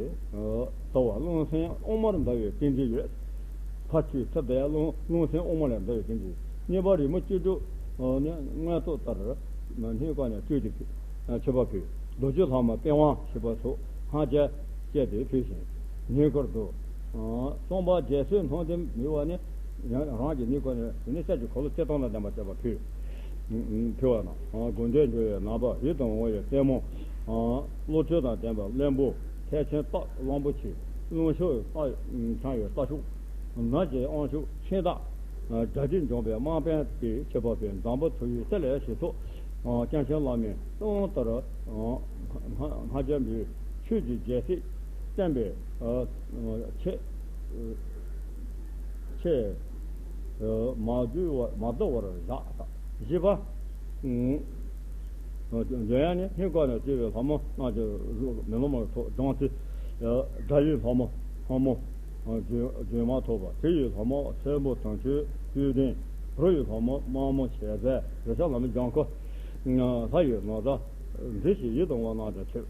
ཟླ་བ་རླུང་སེམས་དབུ་མར་འདྲ་བའི་རྟེན་འབྲེལ་ཡོད། ཕར་ཚུར་ཚུར་བསྡད་རླུང་རླུང་སེམས་དབུ་མ་ལ་འདྲ་བའི་རྟེན་འབྲེལ། གཉིས་པ་རི་མོ་བཅུ་དྲུག་ནི་མངོན་རྟོགས་ལྟར་སྣེ་ཁ་ནས་བཅུག་སྟེ་ཕུལ། མཆོད་པ་ཕུལ། རྡོ་རྗེ་ལྷ་མོ་པི་ཝང་ཞེས་པ་སོགས་སྔགས་རྒྱ་བཅས་ཏེ་ཕུལ་ཞིང་། ཉིན་དཀར་དུ། གསུམ་པ་རྒྱལ་སྲས་ལྷུན་སྟེང་འབུལ་བ་ནི། ཡང་རང་གི་ཉིན་དཀར་ནས་དེ་ནི་ཤར་གྱི་འཁོར་ལོ་བཅུ་སྟོང་དང་ལྡན་པ་བྱས་པ་ཕུལ། ཕུལ་བ་དང་། དགོངས་འགྲེལ་འགྲོ་བའི་ནགས་པ་ཡིད་དུ་འོང་བའི་རྩེ་མོ། བློ་ཆོས་དང་ལྡན་པ་བློན་པོ་ཐེག་ཆེན་སྟག་གླང་པོ་ཆེ། རླུང་ཤུགས་སྟག་ཆང་ཡོད་སྟག་ཤུགས། ནགས་ཀྱི་དབང་ཕྱུག་ཆེན་སྟག་སྒྲ་གཅན་འཇོམས་པའི་དམག་དཔོན་ཏེ་ཆེ་བ་པའི་འཛམ་བུ་ཐུ་ཡི་ཚེ་ལས་ཞེས་སོགས། སྐྱབས་ཆེན་བླ་མའི་གསུང་ལྟར་སྔགས་རྒྱ་འབུལ། ཆོས་ཀྱི་རྒྱལ་སྲིད་བསྟན་པའི་ཆེད། ཆེད་མ་བསྡུ་བར་མ་བསྡུ་བར་བཞག། བཞི་པ། འཇོན་ཡང་ནི་ཧིན་ཀ་ནས་སྐྱེས་པའི་ལྷ་མོ་རྣམས་ཀྱི་མེ་ལོང་མ་ཐོག་སྦྲང་རྩི། དགྲ་ཡི་ལྷ་མོ་ལྷ་མོ་ལྗོན་མ་ཐོགས་པ། དྲི་ཡི་ལྷ་མོ་ཚལ་མོ་དུང་ཆོས་སྤོས་ལྡན། བུ་ཡི་ལྷ་མོ་དམར་མོ་བྱད་རྫས་རེ་ཤ་ལ་མི་ལྗང་ཁུ། ལྷ་ཡི་ནོར་བཟང་འདི་ཞེས་ཡིད་དུ་འོང་བ་རྣམས་ཀྱི་ཕྱིར།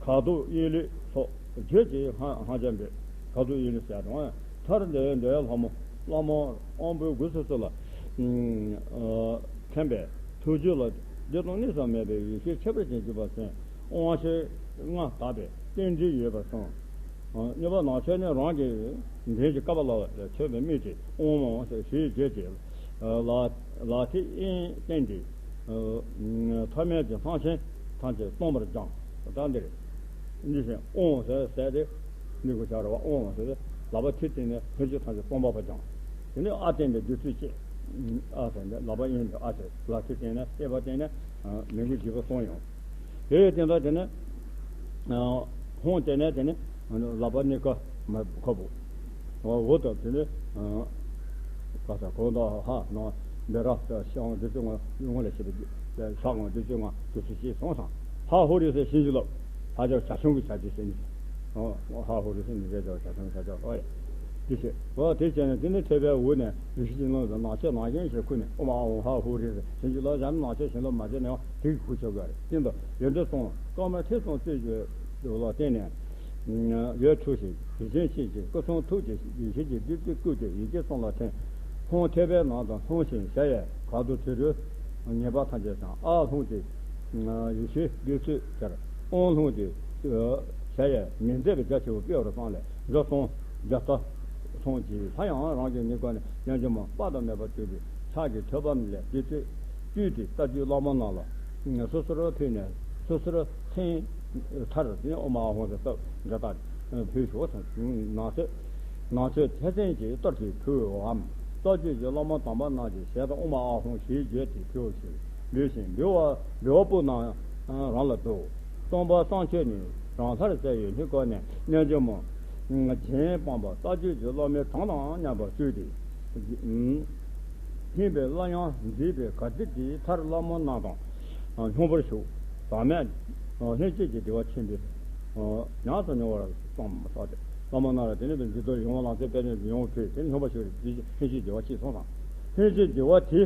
ཁ་དོག་དབྱིངས་ལས་སོགས་བརྗོད་ཀྱིས་སྔགས་སྔགས་རྒྱ་འབོད། ཁ་དོག་དབྱིངས་ལས་ཟེར་དང་། མཐར་འདོད་འདོད་ལྷ་མོ་བླ་མ་དབང་པོའི་སྒོ་སོ་སོ་ལ་མཁྱེན་པའི་ཐུགས་རྒྱུད་ལ་བདེ་སྟོང་གནས་སུ་མེད་པའི་ཡེ་ཤེས་ཁྱད་པར་ཅན་གྱི་བ་སེམས་དབང་ཤེས་ལྔ་དག་པའི་རྟེན་འབྲེལ་ཡོད་པར་གསུངས། གཉིས་པ་ནགས་ཚལ་ནི་རང་གི་འདྲེན་གྱི་བསྐལ་པ་ལ་མཆོད་པའི་དམིགས་ཀྱིས་དབང་མོ་ཞེས་བརྗོད་ཅིང་། ལག་ལག་མཐིལ་དབྱེན་བསྟན་ཏེ། ཐ་མལ་གྱི་སེམས་ཅན་ཐམས་ཅད་སྟོང་པར་སྦྱངས། ད་འདིར་འདི་བཞིན་དབང་ཟེར་ཟེར་ཏེ་འདི་གོ་ཆ་ར་བ་དབང་ཟེར་ཏེ་ལག་པ་མཐིལ་བསྟན་ནས་སེམས་ཅན་ཐམས་ཅད་སྟོང་པ་པ་སྦྱངས། དེ་ནས་ཨ་བསྟན་པའི་བདུད་རྩི་བཅས། ཨ་ཟེར་ནས་ལག་པ་གཡོན་དུ་ཨ་ཟེར་ལག་མཐིལ་བསྟན་ནས་ལྟེ་བ་བསྟན་ནས་མི་མགོ་བརྗིད་པ་གསུངས་ཡོང་། དེ་ཡི་སྟེང་དུ་དེ་ནས་ཧོང་དེ་ནས་དེ་ནས་ལག་པ་གཉིས་ཀ་མ་ཁ་བུ། འོ་དང་དེ་ནས་ག་ས་གོང་དུ་ཧ་ན་འབེ་ར་ཤང་དེ་ཚོ་ང་ཡོང་བ་ལ་བྱེད་པའི་ཤག་ང་དེ་ཚོ་ང་དེ་ཚོ་ཤེས་སོང་ཙང་། ཧ་ཧུ་རི་སེ་བྱིན་གྱིས་རློབས། ལྷ་ཆོས་བྱ་ཆུང་གི་བྱ་ཆུང་ཟེར་ནི། ཧ་ཧུ་རི་སེ་ནི་རེ་ཆོས་བྱ་ཆུང་བྱ་ཆུང་ཨོ་ཡ། དེ་བྱས་འོ་དེ་བྱས་ནས་དེ་ནས་ཐེག་པའི་འོག་ནས་རིགས་ཤིག་ལ་ནག་ཆེ་ནག་ཞན་ཞེས་ཁུ་ནས་ཨོ་མ་ཨོ་ཧ་ཧུ་རི་སེ་བྱིན་གྱིས་རློབས་བྱ་ནག་ཆེ་བྱིན་རླབས་མ་བྱས་ནས་དེ་གི་ཁུ་ཆོག་གི་རེད། སྟེང་དུ་ཡོན་ཏན་གསུམ་བསྐལ་པ་ཐེག་གསུམ་རྩོད་རྒྱུ་ལ་བརྟེན་ནས། ཡོད་ཆོག་ཤིང་དེ་བཞིན་གཤེགས་ཀྱི་སྐུ་གསུང་ཐུགས་ཀྱི་ཡེ་ཤེས་ཀྱི་བདུད་རྩི་བཀུག་སྟེ་ཡི་གེ་གསུམ་ལ་ཐིམ། ཧོང་ཐེག་པའི་ནང་དུ་ལྷུང་ཞིང་ཞལ་ཡས་གར་དུ་དྲི་རོ་ངེས་པ་ཐམས་ཅད་ཀྱང་ཨ་ལྷུང་སྟེ་ཡེ་ཤེས་བདུད་རྩི་ཟེར། ཨོང་ལྷུང་སྟེ་ཞལ་ཡས་མི་མཛད་པའི་རྒྱ་ཆེ་བ་སྤེལ་བར་བསམ་ལས་འགྲོ་སོང་རྒྱ་ལྟ། མཐོང་ཅིག་ད་ཡང་རང་གི་ངའི་སྒོ་ནས་སྙན་ཅོ་མ་དཔག་ཏུ་མེད་པ་སྤྲུལ་པའི་ཕྱག་གི་ཐོད་པ་ལས་བརྒྱུད་སྤྲོད་བཏུས་ཏེ་རྟ་བརྒྱུད་བླ་མ་རྣམས་ལ་སོ་སོར་ཕུལ་ནས་སོ་སོར་མཚན་མཐར་དབུ་མ་ཨ་ཧོང་དུ་བཏབ་འདི་ལྟར་ཕུལ་ཞོག་ནང་ཚོད། ནང་ཚོད་ཐེ་ཚན་གྱི་གཏོར་གྱིས་ཕུལ་བའམ་རྟ་བརྒྱུད་ཀྱི་བླ་མ་དམ་པ་རྣམས་ཀྱི་ཞལ་དུ་དབུ་མ་ཨ་ཧོང་ཞེས་བརྗོད་དེ་ཕུལ་ཞིང་འབུལ་ཞིང་འབུལ་བ་འབུལ་བ་སྤུ་ནང་རང་ལ་འདུག་སྟོན་པ་སངས་རྒྱས་ནི་རང་ལྷར་གསལ་བའི་ལྷུན་སྐོར་ནས་རྣལ་འབྱོར་མ་རྗེ་འབངས་པ་རྟ་བརྒྱུད་ཀྱི་བླ་མའི་གྲངས་དང་མཉམ་པར་སྤྲུལ་ཏེ། མཁྱེན་པའི་བླ་ཡང་མཛེས་པའི་གར་སྟེགས་དེའི་མཐར་བླ་མ་རྣམས་དང་སྙོམས་པར་ཞུགས། ཟག་མེད་ལྷན་སྐྱེས་ཀྱི་བདེ་བ་ཆེན་པོའི་ཉམས་སུ་མྱོང་བར་གསུངས་སོ། བླ་མ་རྣམས་ལ་དེ་ནས་འདི་ལྟར་ཡོངས་ལ་ཚེ་དཔལ་ལྡན་ཡོངས་ཕུལ་དེ་ནས་སྙོམས་པར་ཞུགས་ཏེ་ལྷན་སྐྱེས་བདེ་བ་ཆེ་སོང་དང་། ལྷན་སྐྱེས་བདེ་བ་དེ་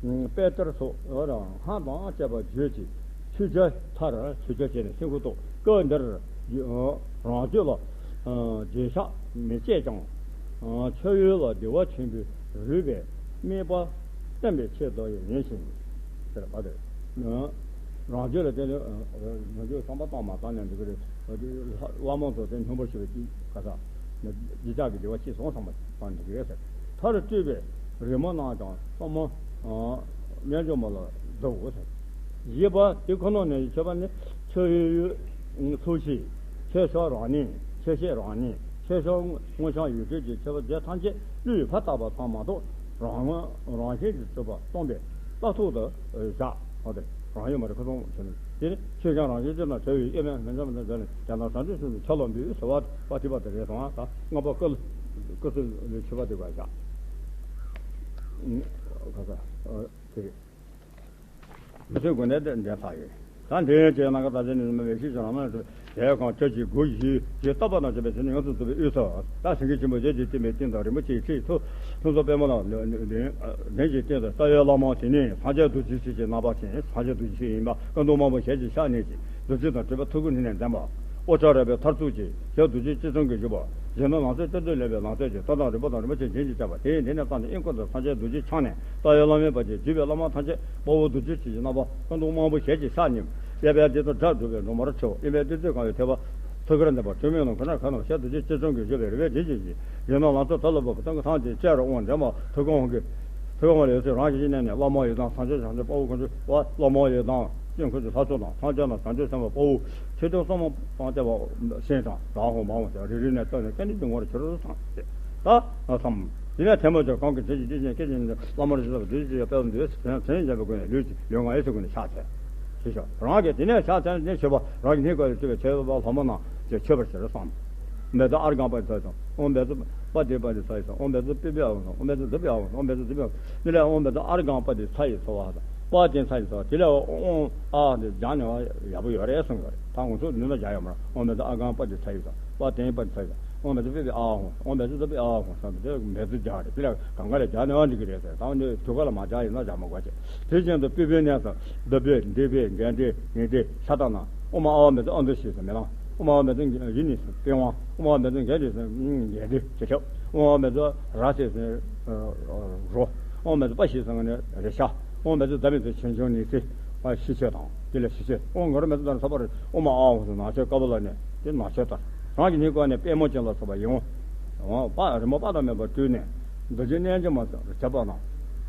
དཔལ་གཏེར་སོགས་ལྷ་དང་བཅས་པ་བརྗོད་ཅིང་མཆོད་བརྗོད་མཐར་མཆོད་བརྗོད་བྱས་ནས་སེམས་ཁུར་ཐོག་སྐབས་འདིར་རང་རྒྱུད་ལ་རྗེས་ཆགས་མི་བྱེད་ཀྱང་། ཆོས་ཡུལ་ལ་བདེ་བ་ཆེན་པོའི་རོལ་པའི་དམིགས་པ་བསྟན་པའི་ཆེད་དུ་ཡང་ཡིན་ཞིང་། ཟེར་བ་དེ། རང་རྒྱུད་ལ་བརྟེན་ནས་རང་རྒྱུད་བསམ་པ་བཏང་མ་བཏང་ནས་འདུག་གི་རེད། བླ་མ་ཚོ་དེ་སྙོམས་པར་ཞུགས་པའི་གི་ག་ས་ནས་རྗེས་ཆགས་ཀྱི་བདེ་བ་ཅི་སོང་བསམ་པ་བཏང་འདུག་གི་རེད་ཟེར། མཐར་སྤྲུལ་པའི་རོལ་མོ་རྣམས་ཀྱང་བསམ་མོ་རྣལ་འབྱོར་མ་ལ་བསྡུའོ་ཟེར། བཞི་པ་དེ་ཁོ་ན་ནས་མཆོད་པ་ནི་ཆོས་ཡུལ་ཚུལ་བཞི། ཆོས་མཆོག་རང་ཉིད། ཆོས་བཤད་རང་ཉིད། ཆོས་མཆོག་མངོན་བྱང་ཡུལ་གྲོལ་གྱི་མཆོད་པ་དེ་ཐམས་ཅད་བློས་ཕར་བཏབ་པ་ཙམ་མ་གཏོགས་རང་ངོ་རང་བཞིན་གྱིས་གྲུབ་པ་སྟོན་པའི་རྟགས་ཐོག་ཏུ་བཞག་པ་དེ་རང་ཡུལ་མ་རེད། ཁ་སང་བྱས་ནས་དེ་ནི་ཆོས་ཀྱང་རང་བཞིན་གྱིས་ན་བྲལ་བའི་དབྱེར་མེད་མི་འབྱུང་བ་དང་བྲལ་ནས་རྒྱ་ནག་བྱང་ཆུབ་སེམས་ཀྱི་ཆ་ལོངས་པའི་ཟེར་བ་དེ་པ་དེ་པ་དེ་རེད་སོང་ཨ། ད་ལྔ་པ་ཀུ་ཀུ་སུ་ལུ་མཆོད་པ་དེ་བ་བཞག་ཁ་ས་དེ་རེད། མི་ཚོའི་དགོན་སྡེ་འདི་འདྲ་ཚར་ཡོད། ད་འདི་ཡན་ཆད་ནང་ག་ད་ཆེན་ནི་མི་བས་ཤིས་ཀྱང་རང་མ་དེ་གང་ཁྱོད་ཀྱི་སྒོ་བཞི་ཞེས་བཏབ་པ་དང་བཅས་པའི་ཚེ་ནི་ཡོངས་སུ་རྫོགས་པའི་དབུས་སུ་ད་སེང་གེ་ཆེན་པོ་ཞལ་གྱི་སྟེང་པའི་སྟེང་དུ་རིན་པོ་ཆེའི་ཁྲི་ཐོ་ཐོ་ཚོགས་པད་མ་ལ་ལྡན་གྱི་སྟེང་དུ་རྟ་ཡི་བླ་མ་དེ་ནི་སངས་རྒྱས་རྡོ་རྗེ་ཚེ་གཅིག་རྣམ་པ་ཅན་སངས་རྒྱས་རྡོ་རྗེ་ཚེ་ཡིན་པ་ཀུན་རྟོག་དམར་པོ་ཞལ་གྱི་ཕྱག་ནས་ཀྱི་རྡོ་རྗེ་དང་སྤྲུལ་པ་ཐུགས་ཀྱི་ནི་ནས་ལྡན་པ། ཨོ་ཅག་རལ་པའི་མཐར་ཐུག་ཅིང་ཞལ་རྡོ་རྗེ་སྤྱི་གཙུག་གིས་བཞུགས་པ། གཞོན་ནུ་ལང་ཚོའི་སྤྲིན་དུ་ལེན་པའི་ལང་ཚོ་ཅན་རྟ་དང་རུས་པ་དང་རིན་པོ་ཆེ་བྱིན་གྱིས་བརླབས་པ། དེ་ཡི་མདུན་ནས་བརྩམས་ཏེ་དབྱིངས་ཀུན་ཏུ་སངས་རྒྱས་རྡོ་རྗེ་འཆང་ནས་རྟ་ཡི་བླ་མའི་བར་གྱི་བརྒྱུད་པའི་བླ་མ་ཐམས་ཅད་དཔའ་བོ་རྡོ་རྗེ་འཆང་གི་རྣམ་པ་ཀུན་ཏུ་དམར་པོ་ཞལ་གྱི་ཕྱག་གཉིས་གཡས་པས་རྡུལ་དང་སྒྲ་སྒྲོགས་པའི་སྒྲོན་མར་འཕྲོས། གཡོན་པས་བདུད་རྩི་གང་བའི་ཐོད་པ་ཐུགས་ཀར་འཛིན་པ་སྤྲིན་མེད་ནམ་མཁའ་ན་གང་དང་ཞལ་རྡོ་རྗེ་སྤྱི་གཙུག་གིས་བཞུགས་པའི་རུས་པའི་རྗེས་ཀྱི་གཞོན་ནུ་ལང་ཚོ་དར་ལ་བབས་པ་སྟོན་ཁ་ཐམས་ཅད་ཅེར་དབང་འདྲེན་པ་ཐུགས་དགོངས་ཀྱི་ཐུགས་དགོངས་ལས་ཚེ་རང་བཞིན་གནས་ནས་བླ་མ་ཡི་དམ་སངས་རྒྱས་བྱང་ཆུབ་དཔའ་བོ་དཀོན་མཆོག་བླ་མ་ཡི་དམ་སྤྱན་ཁྱབ་ཀྱི་ལྷ་ཚོགས་དང་སངས་རྒྱས་དང་བྱང་ཆུབ་སེམས་དཔའ་དཔའ་བོ་ཆོས་སྐྱོང་སྲུང་མ་དང་བཅས་པ་ཤིན་ཏུ་དང་ཧོ་མ་འོང་ཟེར་རེ་རེ་ནས་བཏོན་ནས་སྐད་འདི་ཀྱི་ངོར་ཁྱོད་རུ་ཚང་ཟེར། ད་ན་བསམ། དེ་ནས་ཐལ་མོ་སྦྱར་གང་གི་དྲིན་གྱིས་སྐྱེས་ཤིང་སྐྱེ་ཞིང་བླ་མར་གྱུར་པ་བདུད་རྩི་ཡི་དཔལ་འདུས་ཟེར་ཚེ་རིང་བྱས་པའི་སྒོ་ནས་ལུས་ཀྱི་ལུས་ངག་ཡིད་གསུམ་ཀུན་ནས་ཕྱག་འཚལ། ཞེས་ཤོག་རང་གིས་དེ་ནས་ཕྱག་འཚལ་ནས་མཆོད་པ་རང་གི་སྙིང་ག་ལས་སྤྲུལ་པའི་མཆོད་པ་ལྷ་མོ་རྣམས་ཀྱིས་མཆོད་པར་བྱེད་དོ་བསམ། འོ་འབད་དུ་ཨརྒྷཾ་པ་དེ་ཚ་ཡི་ཚ། འོ་འབད་དུ་པ་དེ་པ་དེ་ཚ་ཡི་ཚ། འོ་འབད་དུ་པི་པི་ཨ་འོ་འོ་འབད་དུ་དུ་པི་ཨ་འོ་འོ་འབད་དུ་དུ་པི་ཨ། དེ་ལས་འོ་འབད་དུ་ཨརྒྷཾ་པ་དེ་ཚ་ཡི་ཚ་བ་དང་པ་དེ་ཚ་ཡི་ཚ་བ། དེ་ལས་འོ་ཨ་དེ་སྦྱར་ནས་ཡག་པོ་ཡོད་རེད་གསུངས་ཡོད་རེད། ད་ང་ཚོ་ནུས་ན་སྦྱར་ཡོད་མ་རེད། འོ་འབད་དུ་ཨརྒྷཾ་པ་དེ་ཚ་ཡི་ཚ། པ་དེ་པ་དེ་ཚ་ཡི་ཚ། འོ་འབད་དུ་པི་པི་ཨ་འོ་འོ་འབད་དུ་དུ་པི་ཨ་འོ་བསམ་དེ་འབད་དུ་སྦྱར་རེད། དེ་ལས་གང་ག་ལས་སྦྱར་ནས་འོ་འགྲིག་གི་རེད་ཟེར། ད་འོ་འདི་དུས་ག་ལ་མ་སྦྱར་ཡིན་ན་སྦྱར་མ་དགོས་ཅེས། དེ་བཞིན་དུ་པི་པི་ནས་སུ་བདུད་བྷེ་འདྲེ་བྷེ་འགལ་འདྲེ་ངན་འདྲེ་ཤ་སྟག་ན། ཨོཾ་ཨཱཿ་མེ་ཚེ་ཨ་འདུ་ཤེས་སུ་མེ་ལང་། ཨོཾ་ཨཱཿ་མེ་ཚེ་ཡིད་ནི་སུ་པི་ཝང་། ཨོཾ་ཨཱཿ་མེ་ཚེ་འགལ་འདྲེ་སུ་འགལ་འདྲེ་ཇེ་ཁྱབ། ཨོཾ་ཨཱཿ་མེ་ཚེ་ར་ཤེས་སུ་རོ། ཨོཾ་མེ་ཚེ་པ་ཤེས་སུ་ནི་རེ་ཤ། ཨོཾ་མེ་ཚེ་ད་མེ་ཚེ་ཆེན་ཆུང་ནི་ཚེ་ཤི་ཆེ་དང་དེ་ལས་ཤི་ཆེ། ཨོཾ་ག་རུ་མེ་ཚེ་ད་ནི་ས་པ་རེ། ཨོཾ་ཨཱཿ་ཧོ་སུ་ནག་ཆོས་དཀར་པོ་ལ་ནི་དེ་ནག་ཆོས་ལྟར་རང་གི་སྙིང་ག་ནས་པད་མོ་ཅན་ལ་སོགས་པ་ཡིན། པ་རི་མོ་པ་དང་མེད་པར་སྤྲུལ་ནས། རྡོ་རྗེ་རྣལ་འབྱོར་མ་ཟེར་བྱ་བ་ན།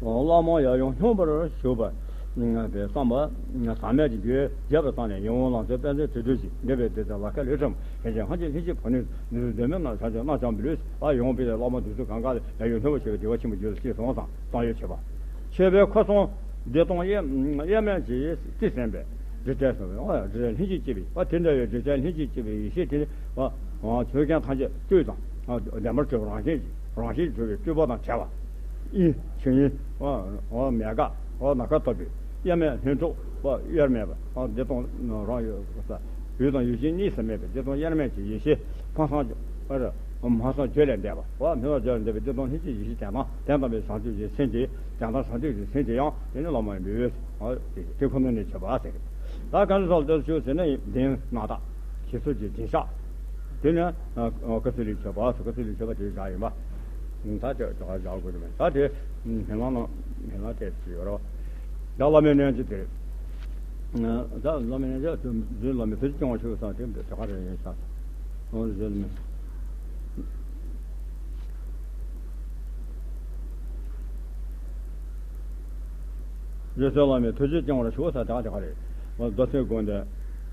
བླ་མ་ཡང་ཡང་སྙོམས་པར་ཞུགས་པ། པའི་བསམ་པ་ཟག་མེད་ཀྱི་རྒྱུད་རྒྱས་པར་བཏང་ནས་ཡིད་འོང་ལང་ཚོའི་དཔལ་མཛོད་དུར་ཁྲོད་ཀྱི་འདྲེན་པའི་སྡེ་དང་ལ་ཁ་ལུས་ཁྲམ་ཞེས་བྱ་སྔ་ཕྱི་ལྷན་ཅིག་བོ་ནི་ནུས་ལྡན་མའི་རྣམ་ཆ་ཆེན་རྣམ་བྱང་བུ་ལུས་ཨ་ཡོང་པའི་བླ་མ་འདི་ཚོ་གང་ག་ལ་ཡང་ཡང་སྙོམས་པར་ཞུགས་པའི་བདེ་བ་ཆེན་པོ་རྒྱུད་ལ་སྐྱེས་སོང་བསམ་བསམ་ཡོད་བྱེད་པ། མཆོད་པའི་ཁ་སང་བདེ་སྟོང་དབྱེར་དབྱེར་མེད་ཀྱི་རྩིས་ཟིན་པའི་རྗེས་དྲན་སོང་བས་ཨ་ཡང་རྗེས་དྲན་ལྷན་ཅིག་སྐྱེས་པའི་བ་དེ་འདྲ་བའི་རྗེས་དྲན་ལྷན་ཅིག་སྐྱེས་པའི་ཡེ་ཤེས་དེ་ནི་བ་ཆོས་ཀྱང་ཐམས་ཅད་སྤྲོས་དང་ལྡན་པར་གྲོལ་བ་རང་བཞིན་གྱིས། རང་བཞིན་གྲོལ་བའི་སྤྲོས་པ་དང་བྲལ་བ། ཨིན། ཆོས་ཉིད། འོ་འོ་མེད་དགག་འོ་ནམ་མཁའ་ལྟ་བུའི་དབྱེར་མེད་ལྷུན་གྲུབ་པ་དབྱེར་མེད་པ། འོ་བདེ་སྟོང་རང་ཡུལ་ས་ཡུལ་དང་ཡུལ་ཅན་གཉིས་སུ་མེད་པའི་བདེ་སྟོང་དབྱེར་མེད་ཀྱི་ཡེ་ཤེས་ཕ་སངས་རྒྱས་ཨ་ར་མ་སངས་རྒྱས་ལས་འདས་པ། འོ་མ་སངས་རྒྱས་ལས་འདས་པའི་བདེ་སྟོང་ལྷན་སྐྱེས་ཡེ་ཤེས་དོན་དམ་དོན་དམ་པའི་བྱང་ཆུབ་ཀྱི་སེམས་ཀྱི་དོན་དམ་བྱང་ཆུབ་ཀྱི་སེམས་ཀྱི་ཡང་དེ་ནི་བླ་མ་ཡི་འབུལ་བའི་དེ་ཁོ་ན་ནི་བྱེད་པ་ཟེར། ད་གང་ཟག་ལྟར་ཞུ་ཟེར་ན་ཡིན་བདེན་སྣང་དག་ཞེས་སོགས་ཀྱི་བདེན་བཞག་དེ་ནི་ཀ་ཚོད་ལས་ཆོད་པ་སོ་ཀ་ཚོད་ལས་ཆོད་པ་དེ་བཞག་ཡིན་པ། ད་དེ་ད་བཞག་དགོས་རེད། ད་དེ་མི་ལང་ནང་མི་ལང་དེ་ཡོད་རོ། ད་བླ་མའི་གནས་ཀྱི་དེ་ད་བླ་མའི་གནས་ཀྱི་དེ་བླ་མའི་ཕུལ་སྐྱོང་བ་ཞུ་ས་དེ་དེ་ག་རེ་ཡིན་ས། ཨོ་ཟེར་མི། རྗེ་བཙུན་བླ་མའི་ཐུགས་རྗེ་སྐྱོང་བར་ཞུ་ཟེར་དེ་ག་དེ་ག་རེད། རྡོ་སེམས་སྒོམ་དེ།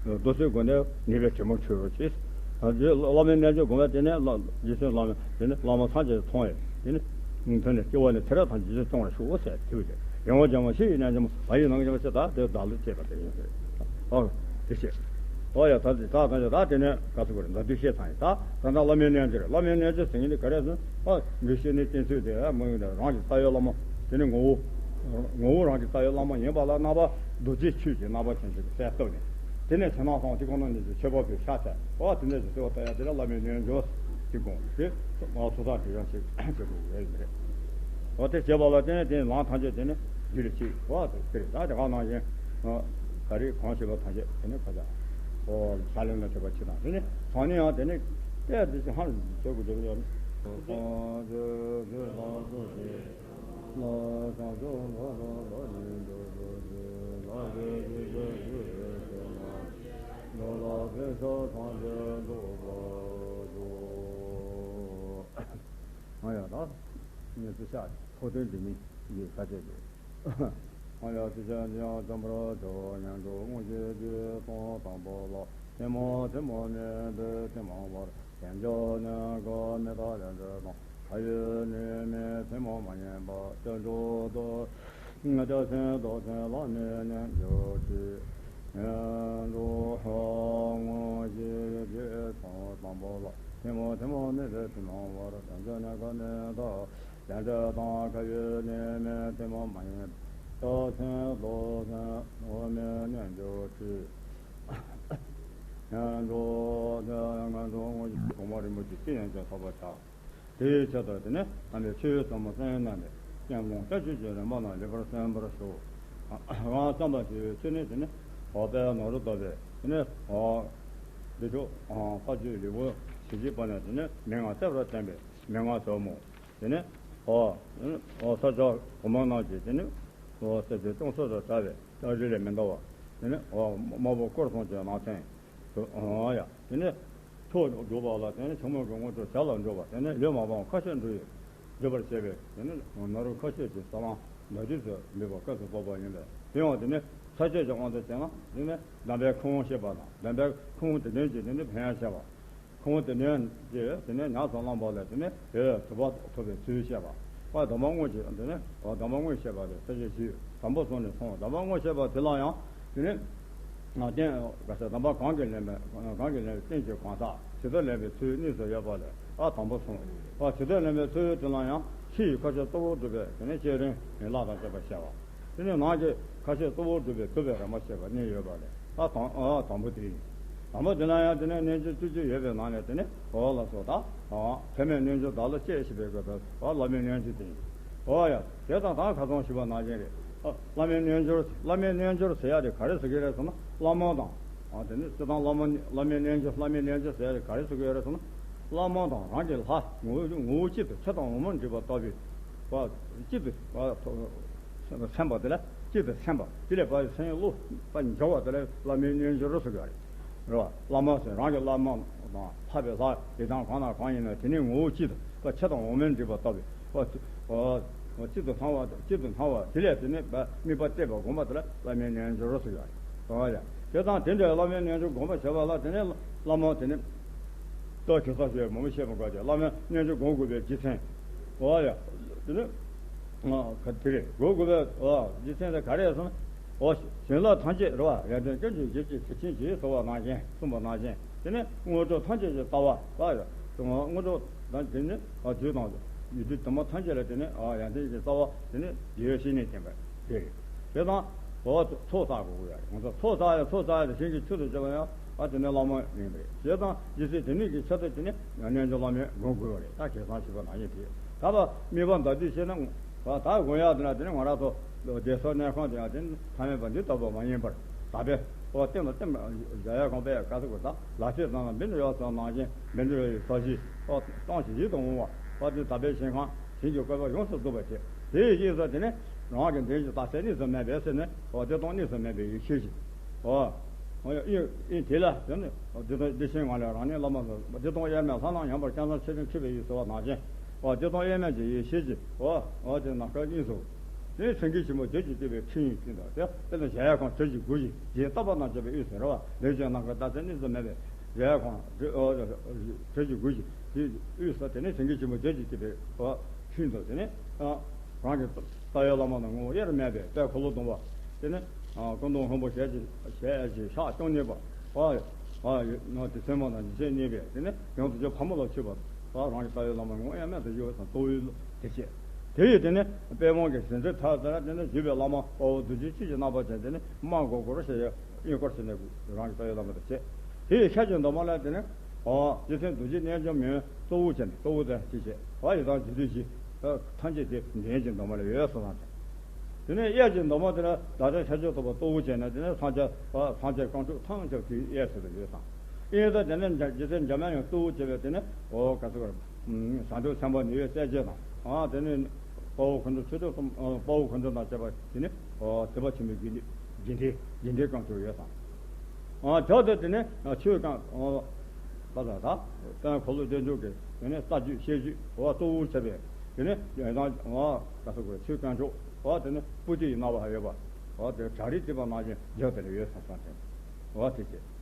རྡོ་སེམས་སྒོམ་དེ་ངེས་པའི་དྲི་མ་ཆོད་རོགས་གྱིས། རྗེ་བླ་མའི་རྣལ་འབྱོར་སྒོམ་པ་དེ་ནས་བླ་རྗེ་བཙུན་བླ་མའི་དེ་ནས་བླ་མ་ཐམས་ཅད་མཐོང་བས་དེ་ནས་དོན་ནས་སྐྱེ་བ་ནས་ཚེ་རབས་ཐམས་ཅད་རྗེ་བཙུན་སྐྱོང་བར་ཞུ་ཟེར་དེ་བས་ཡོང་བ་ཅན་མ་ཤི་ཡི་རྣལ་འབྱོར་མ་བ་ཡི་ནང་ཅན་མ་ཤི་ད་དེ་བདག་ལུས་བྱེད་པ་དེ་ཡིན་ཟེར། ཨོ་དེ་བཤད། ཨོ་ཡ་ད་ད་ད་ད་དེ་ནས་ག་ཚོད་གོ་རེད་མདའ་བསྡུས་བཤད་ཚང་ཡིན་ད་ད་ད་བླ་མའི་རྣལ་འབྱོར་བླ་མའི་རྣལ་འབྱོར་ཟེར་མཁན་དེ་ག་རེ་ཟེར་ཨ་འདི་བཤད་ནས་བསྟན་ཚུལ་དེ་ཨ་མ་ཡོང་ད་རང་གི་ལྟ་བའི་བླ་མ་དེ་ནས་ངོ་བོ། ངོ་བོ་རང་གི་ལྟ་བའི་བླ་མ་ཡིན་པ་ལ་རྣམ་པ་རྡོ་རྗེ་ཆོས་ཀྱི་རྣམ་པ་ཅན་ཞིག་གསལ་བཏབ་ནས། དེ་ནས་ཕྱི་ནང་གསང་བ་དེ་ཁོ་ན་ཉིད་ཀྱི་མཆོད་པ་ཕུལ་ཤ་ཚ་བ་དེ་འདྲ་ཞིག་གསོལ་བ་བཏབ་ཡ་དེ་ལ་བླ་མའི་རྣལ་འབྱོར་ཞེས་དགོངས་ཏེ་ང་ཚོ་དང་དེ་ཡང་ཞིག་བྱེད་དགོས་ཡོད་མི་རེད། འོ་དེ་བྱེད་པ་ལ་བརྟེན་ནས་དེ་ནས་ལམ་ཐམས་ཅད་དེ་ནི་རྒྱུད་ལ་སྐྱེས་བ་དེ་དེ་རེད་ད་དེ་ག་ནང་བཞིན་ག་རེ་གང་བྱེད་པ་ཐམས་ཅད་དེ་ནི་ཁ་ཆ་འོ་ས་ལེན་ལ་བྱེད་པ་ཅི་དང་དེ་ནི་ཚང་ནི་ཡང་དེ་ནི་ལྟས་དེ་ཅི་ཧང་བྱེད་དགོས་འདུག་ཡོད། ཨ་ཡ་ད། ངས་ཚོ་ཤག་ཐོག་དོན་འདི་མིན་ཡིན་ཁ་ཆད་དེ། ཨ་ཡ་ཚོ་ཤག་འདི་ཡང་འཛོམས་པར་བྱ་བ་ཉན་འགྲོ་དངོས་གཞི་འདི་སྟོང་དང་པོ་ལ་ཐལ་མོ་ཐལ་མོ་མེད་པའི་ཐལ་མོ་བར། དལ་འབྱོར་ནི་གོ་མི་རྟག་ལས་འབྲས་དང་། ཁ་ཡོད་ནི་མེད་ཐལ་མོ་མ་ཡིན་པ། རྟེན་འབྲེལ་དུ་རྟག་ཆེན་རྟག་ཆེན་བླ་མའི་རྣལ་འབྱོར་ཁྲིད། ངན་འགྲོ་དངོས་གཞི་རྒྱུད་དང་དང་པོ་ལ། ཐལ་མོ་ཐལ་མོ་མེད་པའི་ཐལ་མོ་བར། དལ་འབྱོར་ནི་གོ་མི་རྟག་ལས་འབྲས་དང་། ཁ་ཡོད་ནི་མེད་ཐལ་མོ་མ་ཡིན་པ། རྟག་ཆེན་རྟག་ཆེན་བླ་མའི་རྣལ་འབྱོར་ཁྲིད། ངན་འགྲོ་ངན་འགྲོ་དངོས་གཞི་གོང་མ་རིན་པོ་ཆེ་ཅི་ཡང་ཀྱང་ཐོབ་པར་བྱ། དེའི་ཆེད་དུ་དེ་ནས་དམ་པའི་ཆོས་ཟབ་མོ་གསན་གནང་ནས་སྙན་སློང་བསྟན་བཅོས་ཀྱི་རིམ་པ་རྣམས་ལེགས་པར་གསན་པར་ཞུ། ང་བསམ་པ་ཞུ་བའི་ཆོས་ནི་དེ་ནི་འོ་དཔལ་ནོར་བུ་ལྟ་བུའི་དེ་ནི་འོ་འདི་ཚོ་ཕ་ཆོས་ལེགས་པོ་ཞིག་བྱེད་པ་ནས་དེ་ནི་མན་ངག་གསལ་བར་བསྟན་པའི་མན་ངག་ཟབ་མོ། དེ་ནི་འོ་འོ་ས་ཆ་གོང་མ་རྣམས་ཀྱིས་དེ་ནི་འོ་ས་ཆ་སྐྱོང་སོ་སོར་བྱ་བའི་ལྟ་རི་ལས་མི་འདའ་བ། དེ་ནི་འོ་དམར་པོ་སྐོར་གསུམ་གྱི་ནང་ཚན། འོ་ཡ། དེ་ནས་ཐུགས་སྒྲུབ་པ་ལ་དེ་ནས་ཆེན་མོ་གི་དངོས་གྲུབ་བྱ་ལ་འགྲུབ་པ། དེ་ནས་ལུས་མ་སྤངས་ཁ་ཕྱིར་འགྲོ་ཡི་འགྲུབ་པར་བྱེད་པས། དེ་ནས་ནོར་བུ་ཁ་ཕྱིར་གྱི་ས་ལམ་མདའ་རྡུལ་དུ་འབེབས་པ་སྐབས་སུ་བབ་པ་ཡིན་པས། དེ་ཡང་དེ་ནས་ས་བཅད་ཀྱི་དབང་དུ་བྱས་ན་དེ་ནས་གདམས་པའི་ཁུངས་བཤད་པ་དང་གདམས་པའི་ཁུངས་དེ་དོན་གྱི་དེ་ནས་ཕན་ཡང་བཤད་པ། ཁུངས་དེ་ནས་ཀྱི་དེ་ནས་ཉམས་སུ་བླངས་པ་ལས་དེ་ནས་འོད་དུ་བ་ཐོབ་པའི་ཚུལ་བཤད་པ། ཨ་གདམས་པ་དངོས་ཀྱི་དེ་ནས་གདམས་པ་དངོས་བཤད་པ་ལས་ས་བཅད་བཞི་དང་པོ་གསུམ་ནས་སོང་། གདམས་པ་དངོས་བཤད་པ་དེ་ལ་ཡང་དེ་ནས་ང་བསྟན་ག་ས་གདམས་པ་གང་གིས་ལེན་པའི་གང་གིས་ལེན་པའི་རྟེན་གྱི་གང་ཟག་ཇི་ལྟར་ལེན་པའི་ཚུལ་གཉིས་སུ་ཡོད་པ་ལས་ཨ་དང་པོ་གསུམ། ཨ་ཇི་ལྟར་ལེན་པའི་ཚུལ་དེ་ལ་ཡང་ཕྱི་ཡི་ཁ་ཕྱིར་གཙོ་བོར་སྒྲུབ་པའི་དེ་ནས་བསྐྱེད་རིམ་ཡན་ལག་དང་བཅས་པ་བཤད་པ། དེ་ནས་ནང་གི་ཁ་ཕྱིར་གཙོ་བོར་སྒྲུབ་པའི་ཐུབ་པའི་རིམ་པ་བཤད་པ་གཉིས་ཡོད་པ་ལས་ཨ་དང་ཨ་དང་པོ་དེ་ཡིན། དང་པོ་དེ་ལ་ཡང་དེ་ནས་རྣལ་འབྱོར་བཅུ་གཅིག་ཡོད་པའི་ནང་ནས་དེ་ནས་འོ་ལ་སོགས་དང་ཐ་མལ་རྣལ་འབྱོར་བདག་ལ་གཅེས་ཞེས་པའི་སྐབས་སུ་འོ་བླ་མའི་རྣལ་འབྱོར་དེ་ཡིན། འོ་ཡ། དེ་དང་ད་ཁ་སང་ཞུས་པ་ནང་བཞིན་རེད། ཨ་བླ་མའི་རྣལ་འབྱོར་བླ་མའི་རྣལ་འབྱོར་ཟེར་ཡ་དེ་ག་རེ་ཟེར་གི་རེད་ཟེར་ན་བླ་མ་དང་། ཨ་དེ་ནི་སྤྱིར་བཏང་བླ་མ་བླ་མའི་རྣལ་འབྱོར་བླ་མའི་རྣལ་འབྱོར་ཟེར་ཡ་དེ་ག་རེ་ཟེར་གི་རེད་ཟེར་ན། བླ་མ་དང་རང་གི་ལྷ་ངོ་བོ་ངོ་བོ་གཅིག་ཏུ་ཆུ་དང་འོ་མ་འདྲེས་པ་ལྟ་བུའི་བ་གཅིག་ཏུ་བ་ཐོ་སེམས་པ་དེ་ལ་གཅིག་ཏུ་སེམས་པ་དེ་ལས་བ་སེམས་བློ་བ་འཇོག་པ་དེ་ལ་བླ་མའི་རྣལ་འབྱོར་ཟེར་གི་རེད། རེད་བ། བླ་མ་ཟེར་རང་གི་བླ་མ་དང་ལྷ་པའི་ལྷ་ཡི་དམ་གང་དང་གང་ཡིན་ན་དེ་ནི་ངོ་བོ་གཅིག་ཏུ་ཆུ་དང་འོ་མས་འདྲེས་པ་ལྟ་བུའི་བ་གཅིག་ཏུ་སྣང་བ་གཅིག་ཏུ་སྣང་བ་དེ་ལས་དེ་ནི་དམིགས་པ་གཏད་པ་སྒོམ་པ་དེ་ལ་བླ་མའི་རྣལ་འབྱོར་ཟེར་ཡོད་རེད། དེ་དང་དེ་འདྲའི་བླ་མའི་རྣལ་འབྱོར་སྒོམ་པ་བྱེད་པ་ལ་དེ་ནི་བླ་མ་དེ་ནི་ད་གེ་སར་ཞེས་མང་པོ་བཤད་པ་འགོག་ཅིང་བླ་མའི་རྣལ་འབྱོར་སྒོམ་དགོས་པའི་རྒྱུ་མཚན། འོ་ཡ། དེ་ནི། ང་ག་དེ་རེད་སྒོམ་དགོས་པའི་འོ་རྒྱུ་མཚན་དེ་ག་རེ་ཟེར་ན། འོ་བྱིན་རླབས་ཐམས་ཅད་རེད་བ་ཡོན་ཏན་ཀུན་གྱི་གཞི་གཅིག་ཚུལ་ཆེན་གྱིས་གཟིགས་པ་ནང་བཞིན་གསུངས་པ་ནང་བཞིན་དེ་ནི་དངོས་གྲུབ་ཐམས་ཅད་ཀྱི་ལྟ་བ་ལ་ཡོད། དངོས་གྲུབ་དང་དེ་ནི་རྒྱུ་དང་ཡུལ་དུས་དུ་མ་ཐམས་ཅད་ལ་དེ་ནི་ཡོན་ཏན་གྱི་རྩ་བ་དེ་ནི་རྒྱུ་ཡོད་བཤེས་གཉེན་བསྟེན་པ་དེ་རེད། དེ་དང་། འོ་ཚོགས་བསགས་དགོས་ཀྱི་ཡོད་རེད། ང་ཚོ་ཚོགས་བསགས་ཡ་ཚོགས་བསགས་ཡ་དེ་ཞིང་གི་ཆུ་དང་བཅས་པ་ཡང་ཨ་དེ་ནས་བླ་མ་ཡིན་པ་རེད། བྱས་ཙང་རྗེས་སུ་དེ་ནས་ཀྱི་ཆ་དེ་དེ་ནས་རྣལ་འབྱོར་བླ་མས་སྒོམ་དགོས་པ་རེད། ད་གེ་སར་ཞེས་པ་ནང་བཞིན་དེ་ད་ལ་དམིགས་པ་མདའ་རྡུལ་བྱས་ན་ད་ད་སྒོམ་ཡག་དེ་ན་དེ་ནས་ང་རང་ཚོ་བདེ་སོགས་གནས་ཁང་དེ་ཡང་དེ་ནི་ཐ་མལ་པ་འདི་ལྟ་བུ་མ་ཡིན་པར་དག་པའི་འོ་སྟེང་དང་སྟེང་བཞག་ཡ་གང་པའི་དཀའ་ཚེགས་དགོས་ད་ལ་ཆས་ཙམ་ལ་འབེན་འགྲོ་ཡག་ཙམ་ནང་བཞིན་འབེན་འགྲོ་ཡག་ས་གཞི་འོ་སྟོང་ཞིག་ཡིད་དུ་འོང་བ་འོ་དེ་དག་པའི་ཞིང་ཁམས་ཞིང་གི་བཀོད་པ་ཡོངས་སུ་རྫོགས་པ་བྱས་དེའི་རྗེས་སུ་དེ་ནས། རང་གི་འདོད་ཀྱི་རྟག་གསལ་གཉིས་སུ་མེད་པའི་ཟེར་ནས་འོ་བདེ་སྟོང་གཉིས་སུ་མེད་པའི་ཡེ་ཤེས་ཀྱི། འོ། འོ་ཡ་ཨིན་ཨིན་དེ་ལ་དེ་ནི་བདེ་སྟོང་བདེ་ཆེན་ངང་ལས་རང་ཉིད་བླ་མ་ལ་བདེ་སྟོང་དབྱེར་མེད་ལྷ་ནང་མཉམ་པར་སྤྱན་ཟུང་ཆེ་ཆུང་འཁྱིལ་བའི་ཡུལ་ཟེར་བ་ནང་བཞིན་འོ་བདེ་སྟོང་དབྱེར་མེད་ཀྱི་ཡེ་ཤེས་ཀྱི་འོ་འོ་དེ་ནམ་མཁའ་དབྱིངས་སུ། དེ་ནས་སེང་གེ་ཆེན་པོ་བྱད་ཀྱིས་བཏེགས་པའི་ཁྲི་ཡིས་བཏེགས་དང་། དེ་དེ་ལ་གཞལ་ཡས་ཁང་བྲག་གི་མགུལ་ཞིག་རྗེ་བསྟོད་པ་རྣམས་བྱས་པའི་དབུས་སུ་རེད་བ། ལས་ཀྱི་རྣམ་ཀུན་ལྟ་ཚུལ་གཉིས་སུ་མེད་པའི་གཞལ་ཡས་ཁང་བྲག་ཨོ་བྲག་གི་མགུལ་ཞིག་དེའི་དབུས་སུ། དེ་ནས་སེང་གེ་ཆེན་པོ་བྱད་ཀྱིས་བཏེགས་པའི་ཨོ་ཁྲི་འདུག་དེ་ནས་ཨ་རང་གི་ལྟ་བའི་བླ་མ་རྣམས་ངོ་བོ་དབྱེར་མེད་པའི་དཔལ་འཁོར་ལོ་སྡོམ་པ། དེ་ནས་ཨ་སྐུ་གདུང་ལྷུན་པོ་ཞལ་གྱི་ཞལ་གྱི་ཕྱག་རྐྱང་གཉིས་པ། ཨ་ཨ་ཡོད་ན་དེ་སེམས་མ་དང་ཉི་ཤུ་གཉིས་པས། དེ་ནས་ཡང་དུ་རྒྱུ་ཕག་མོ་ལ་མཆོད་པ། ཨ་རང་གི་ལྟ་བའི་བླ་མ་ངོ་བོ་དབྱེར་མེད་དུ་བཞུགས་པ་དང་། ལྟོ་བའི་དེ་བྱས། དེ་ཡི་དེ་ནས་པདྨོ་གི་ཟེའུ་འབྲུའི་ཐད་དེ་ལ་དེ་ནས་བཞུགས་པའི་བླ་མ་དཔའ་བོ་རྡོ་རྗེ་འཆང་གི་རྣམ་པ་ཅན། དེ་ནས་དམར་མགོ་སྒོར་ཞེས་གཡས་སྐོར་བྱས་ནས་རང་གི་ལྟ་བའི་བླ་མ་དེ་བྱས། དེ་ཡི་ཤར་གྱི་འདབ་མ་ལ་དེ་ནས་ཨ་རྗེ་བཙུན་རྡོ་རྗེ་རྣལ་འབྱོར་མའི་ཏོག་དབུ་ཅན། ཏོག་དབུ་དེ་ཅི་བྱས་ཨ་ཡི་དྭགས་རྒྱུད་སྡེ་བཞི་ཐམས་ཅད་དེ་གདན་གྱི་འདབ་མ་ལ་ཡོད་གསུངས་པ་དང་། དེ་ནས་གཡས་ཀྱི་འདབ་མ་དེ་ལ་བདག་ཅག་ཤཱཀྱ་ཐུབ་པ་ཏོག་དབུ་ཅན་ནས། དེ་ནས་སངས་རྒྱས་སངས་རྒྱས་དཀོན་མཆོག་ཐམས་ཅད་དེའི་གཡས་སུ་ཡོད་ཙང་། གཡས་སུ་དེ་ནས་རྗེ་བཙུན་འཇམ་དབྱངས་ཡང་ཏོག་དབུ་ཅན་པས། དེ་ནས་ཨོ་ག་ཚོད་བཟང་པོ་སེམས་དཔའ་ནུས་པའི་རྩལ་ཅན་དང་། ཨ་དེ་ནས་དཔའ་བོ་འཁོར་འདས་ཆོས་སྐྱོང་གསུམ། ཨ་དཔའ་བོ་འཁོར་འདས་དང་བཅས་པ། དེ་ནས་ཨོ་སྟོན་པ་ཆེན་པོའི་དགེ་འདུན་དགེ་འདུན་དགེ་འདུན་དཀོན་མཆོག་ཡོད་ཙང་། ཨ་བྱས་ཏེ་དེ་ནས་ཆོས་རྐང་ཨོ་པ་ལ་ད་དཔལ་འཁོར་ལོ་བདེ་མཆོག་གི་དེ་ནས་རྩ་རྒྱུད་བཤད་རྒྱུད་ཨོ་གཙོ་བོར་བྱས་པའི་དེ་ནས་ཡང་ཨོ་ག་ཚོད་དགོས། ཆོས་དཀོན་མཆོག་ཨོ་དེ་ནས་པོ་ཏི་ཡི་རྣ་བར་ཡོད་པ། ཨོ་དེ་བྲག་རི་བརྩིགས་པ་ནང་བཞིན་བརྗོད་དེ་ལ་ཡོད་ཙང་ཙང་དེ་ཨོ་དེ་བྱས།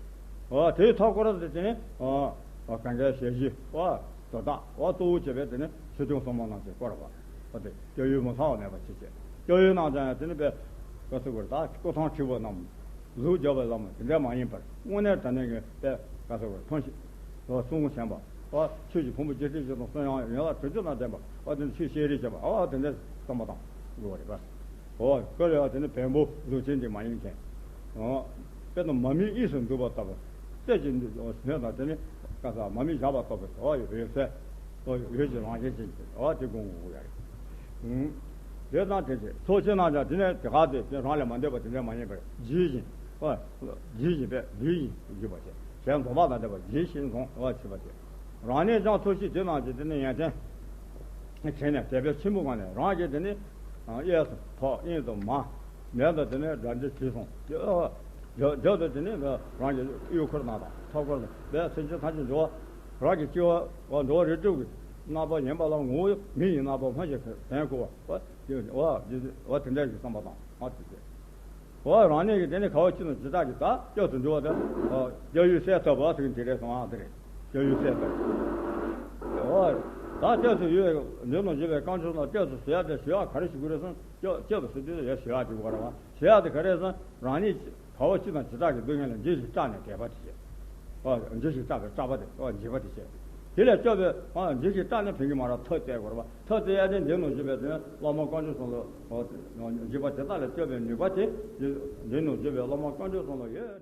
ཨོ་དེའི་ཐོག་སྐོར་དེ་དེ་ནས་ཨོ་གན་རྐྱལ་ཞལ་བཞི་ཨོ་དོ་བདག་ཨོ་གཙོ་བོ་བྱས་པའི་དེ་ནས་ཆོས་སྐྱོང་སྲུང་མ་རྣམས་ཀྱིས་བསྐོར་བ། ཨོ་དེ་སྐྱབས་ཡུལ་མི་ཚང་བ་མེད་པ་ཅི་བྱེད། སྐྱབས་ཡུལ་རྣམས་ཀྱང་དེ་ནས་པའི་ག་ཚོད་དགོས། ད་སྐུ་ཐང་ཁྲི་པོ་རྣམས་ལུགས་འབྱོར་པའི་བླ་མ་དེ་འདྲ་མ་ཡིན་པར་དངོས་གནས་དྲང་གནས་ཀྱི་པའི་ག་ཚོད་དགོས། ཕུང་ཤི་ཨོ་གསུང་ཞེན་པ། ཨོ་ཆོས་ཀྱི་ཕུང་པོ་བརྒྱད་ཁྲི་བཞི་སྟོང་གསུང་ཡང་ཡན་ལག་དྲུག་ཅུ་དང་ལྡན་པ། ཨོ་དེ་ནས་ཆོས་བཤད་རེས་བྱེད་པ། ཨོ་དེ་འདྲ་བསམ་པ་དང་དགོས་པ་རེད་པ། ཨོ་དཀོན་ལས་དེ་ནི་བེམ་པོ་གཟུགས་ཅན་དེ་མ་ཡིན་མཁན། ཨོ་དཔེར་ན་མ་རྨོས་གཉིས་སུ་འདུས་པ་ལྟ་བུ། རྩལ་གྱི་ནུས་དང་དེ་ནི་ག་ས་མ་རྨོས་བཞག་པ་ལྟ་བུ། ཨོ་འོད་གསལ། ཨོ་འོད་ཀྱི་རང་བཞིན་ཅན་གྱི་ཨོ་དེ་དགོངས་དགོས་ཡ་རེད། ཨུམ། དེ་དང་དེ་བཞིན་ཚོགས་ཆེན་རྣམས་ཀྱང་དེ་ནས་དེ་ག་དེ་དེ་རང་ལས་མ་འདས་པ་དེ་འདྲ་མ་ཡིན་པར་ཇི་བཞིན། ཨོ་ཇི་བཞིན་པས་ལུས་ཡིན་བརྗོད་པ་བྱས། གཞན་འཛོམས་པ་དང་ལྡན་པ་ཇི་བཞིན་འཛོམས། ཨོ་བྱེད་པ་སྟེ། རང་ཉིད་ཀྱང་ཚོགས་ཞིང་དེ་རྣམས་ཀྱི་དེ་ནས་ཡོན་ཏན་བྱས་ནས་དད་པའི་ཆེན་པོའི་ངང་ནས་རང་གི་དེ་ནས་གཡས་སུ་ཕག་གཡོན་དུ་མ། མལ་དུ་དེ་ནས་དགྲ་འདུལ་ཇི་གསུང་། རྒྱབ་ཏུ་དེ་ནས་རང་གི་དབྱུག་འཁོར་རྣམས་དང་ཐོད་འཁོར་དང་སེམས་ཅན་ཐམས་ཅད་འགྲོ་བ་རང་གི་སྐྱེ་བ་འགྲོ་བ་རིགས་དྲུག་གི་རྣམ་པ་ཡིན་པ་ལ་ངོ་བོ་མི་ཡི་རྣམ་པ་སྨྲ་ཞིང་དོན་གོ་བ། བ་དེ་འདྲ་ཞིག་བསམ་པ་དང་ཨ་དེ་ཚེ། འོ་རང་ཉིད་ཀྱི་དེ་ནི་ཁ་བ་ཅི་ནང་ཇི་ལྟར་གྱི་ད་སྐྱབས་སུ་འགྲོ་བ་དང་། སྐྱབས་ཡུལ་གསལ་བཏབ་པ་ཟེར་གྱི་དེ་རེད་སོང་ཨ་དེ་རེད། སྐྱབས་ཡུལ་གསལ་བཏབ། འོ་ད་སྐྱབས་སུ་ཡོད་འདི་ནང་བཞུགས་པའི་དཀོན་མཆོག་ལ་སྐྱབས་སུ་ཞུ་ཡ་དེ་ཞུ་ཡ་ག་རེ་ཞུ་དགོས་རེད་སོང་། སྐྱབས་སྐྱབས་སུ་ཞུ་དུས་ཡ་ཞུ་ཡ་དེ་གོ་ར་བ་ཞུ་ཡ་དེ་ག་རེ་སོང་། རང་ཉིད་ག་བ་ཅི་དང་ཇི་ལྟར་གྱི་སྡུག་བསྔལ་ལ་འཇིགས་ཤིང་སྐྲག་ནས་དད་པ་དེ་བྱེད། འཇིགས་ཤིང་སྐྲག་པའི་སྐྲག་པ་དེ་འཇིགས་པ་དེ་བྱེད། དེ་ལས་སྐྱོབ་པའི་འཇིགས་ཤིང་སྐྲག་ནས་ཕན་གྱི་མ་ར་ཐབས་བཙལ་དགོས་ར་བ། ཐབས་དེ་ཡང་དེ་འདི་ནང་བཞུགས་པའི་དོན་བླ་མ་དཀོན་མཆོག་གསུམ་ལ་འཇིགས་པ་དེ་དག་ལས་སྐྱོབ་པའི་ནུས་པ་དེ་འདི་ནང་བཞུགས་པའི་བླ་མ་དཀོན་མཆོག་གསུམ་ལ་ཡོད།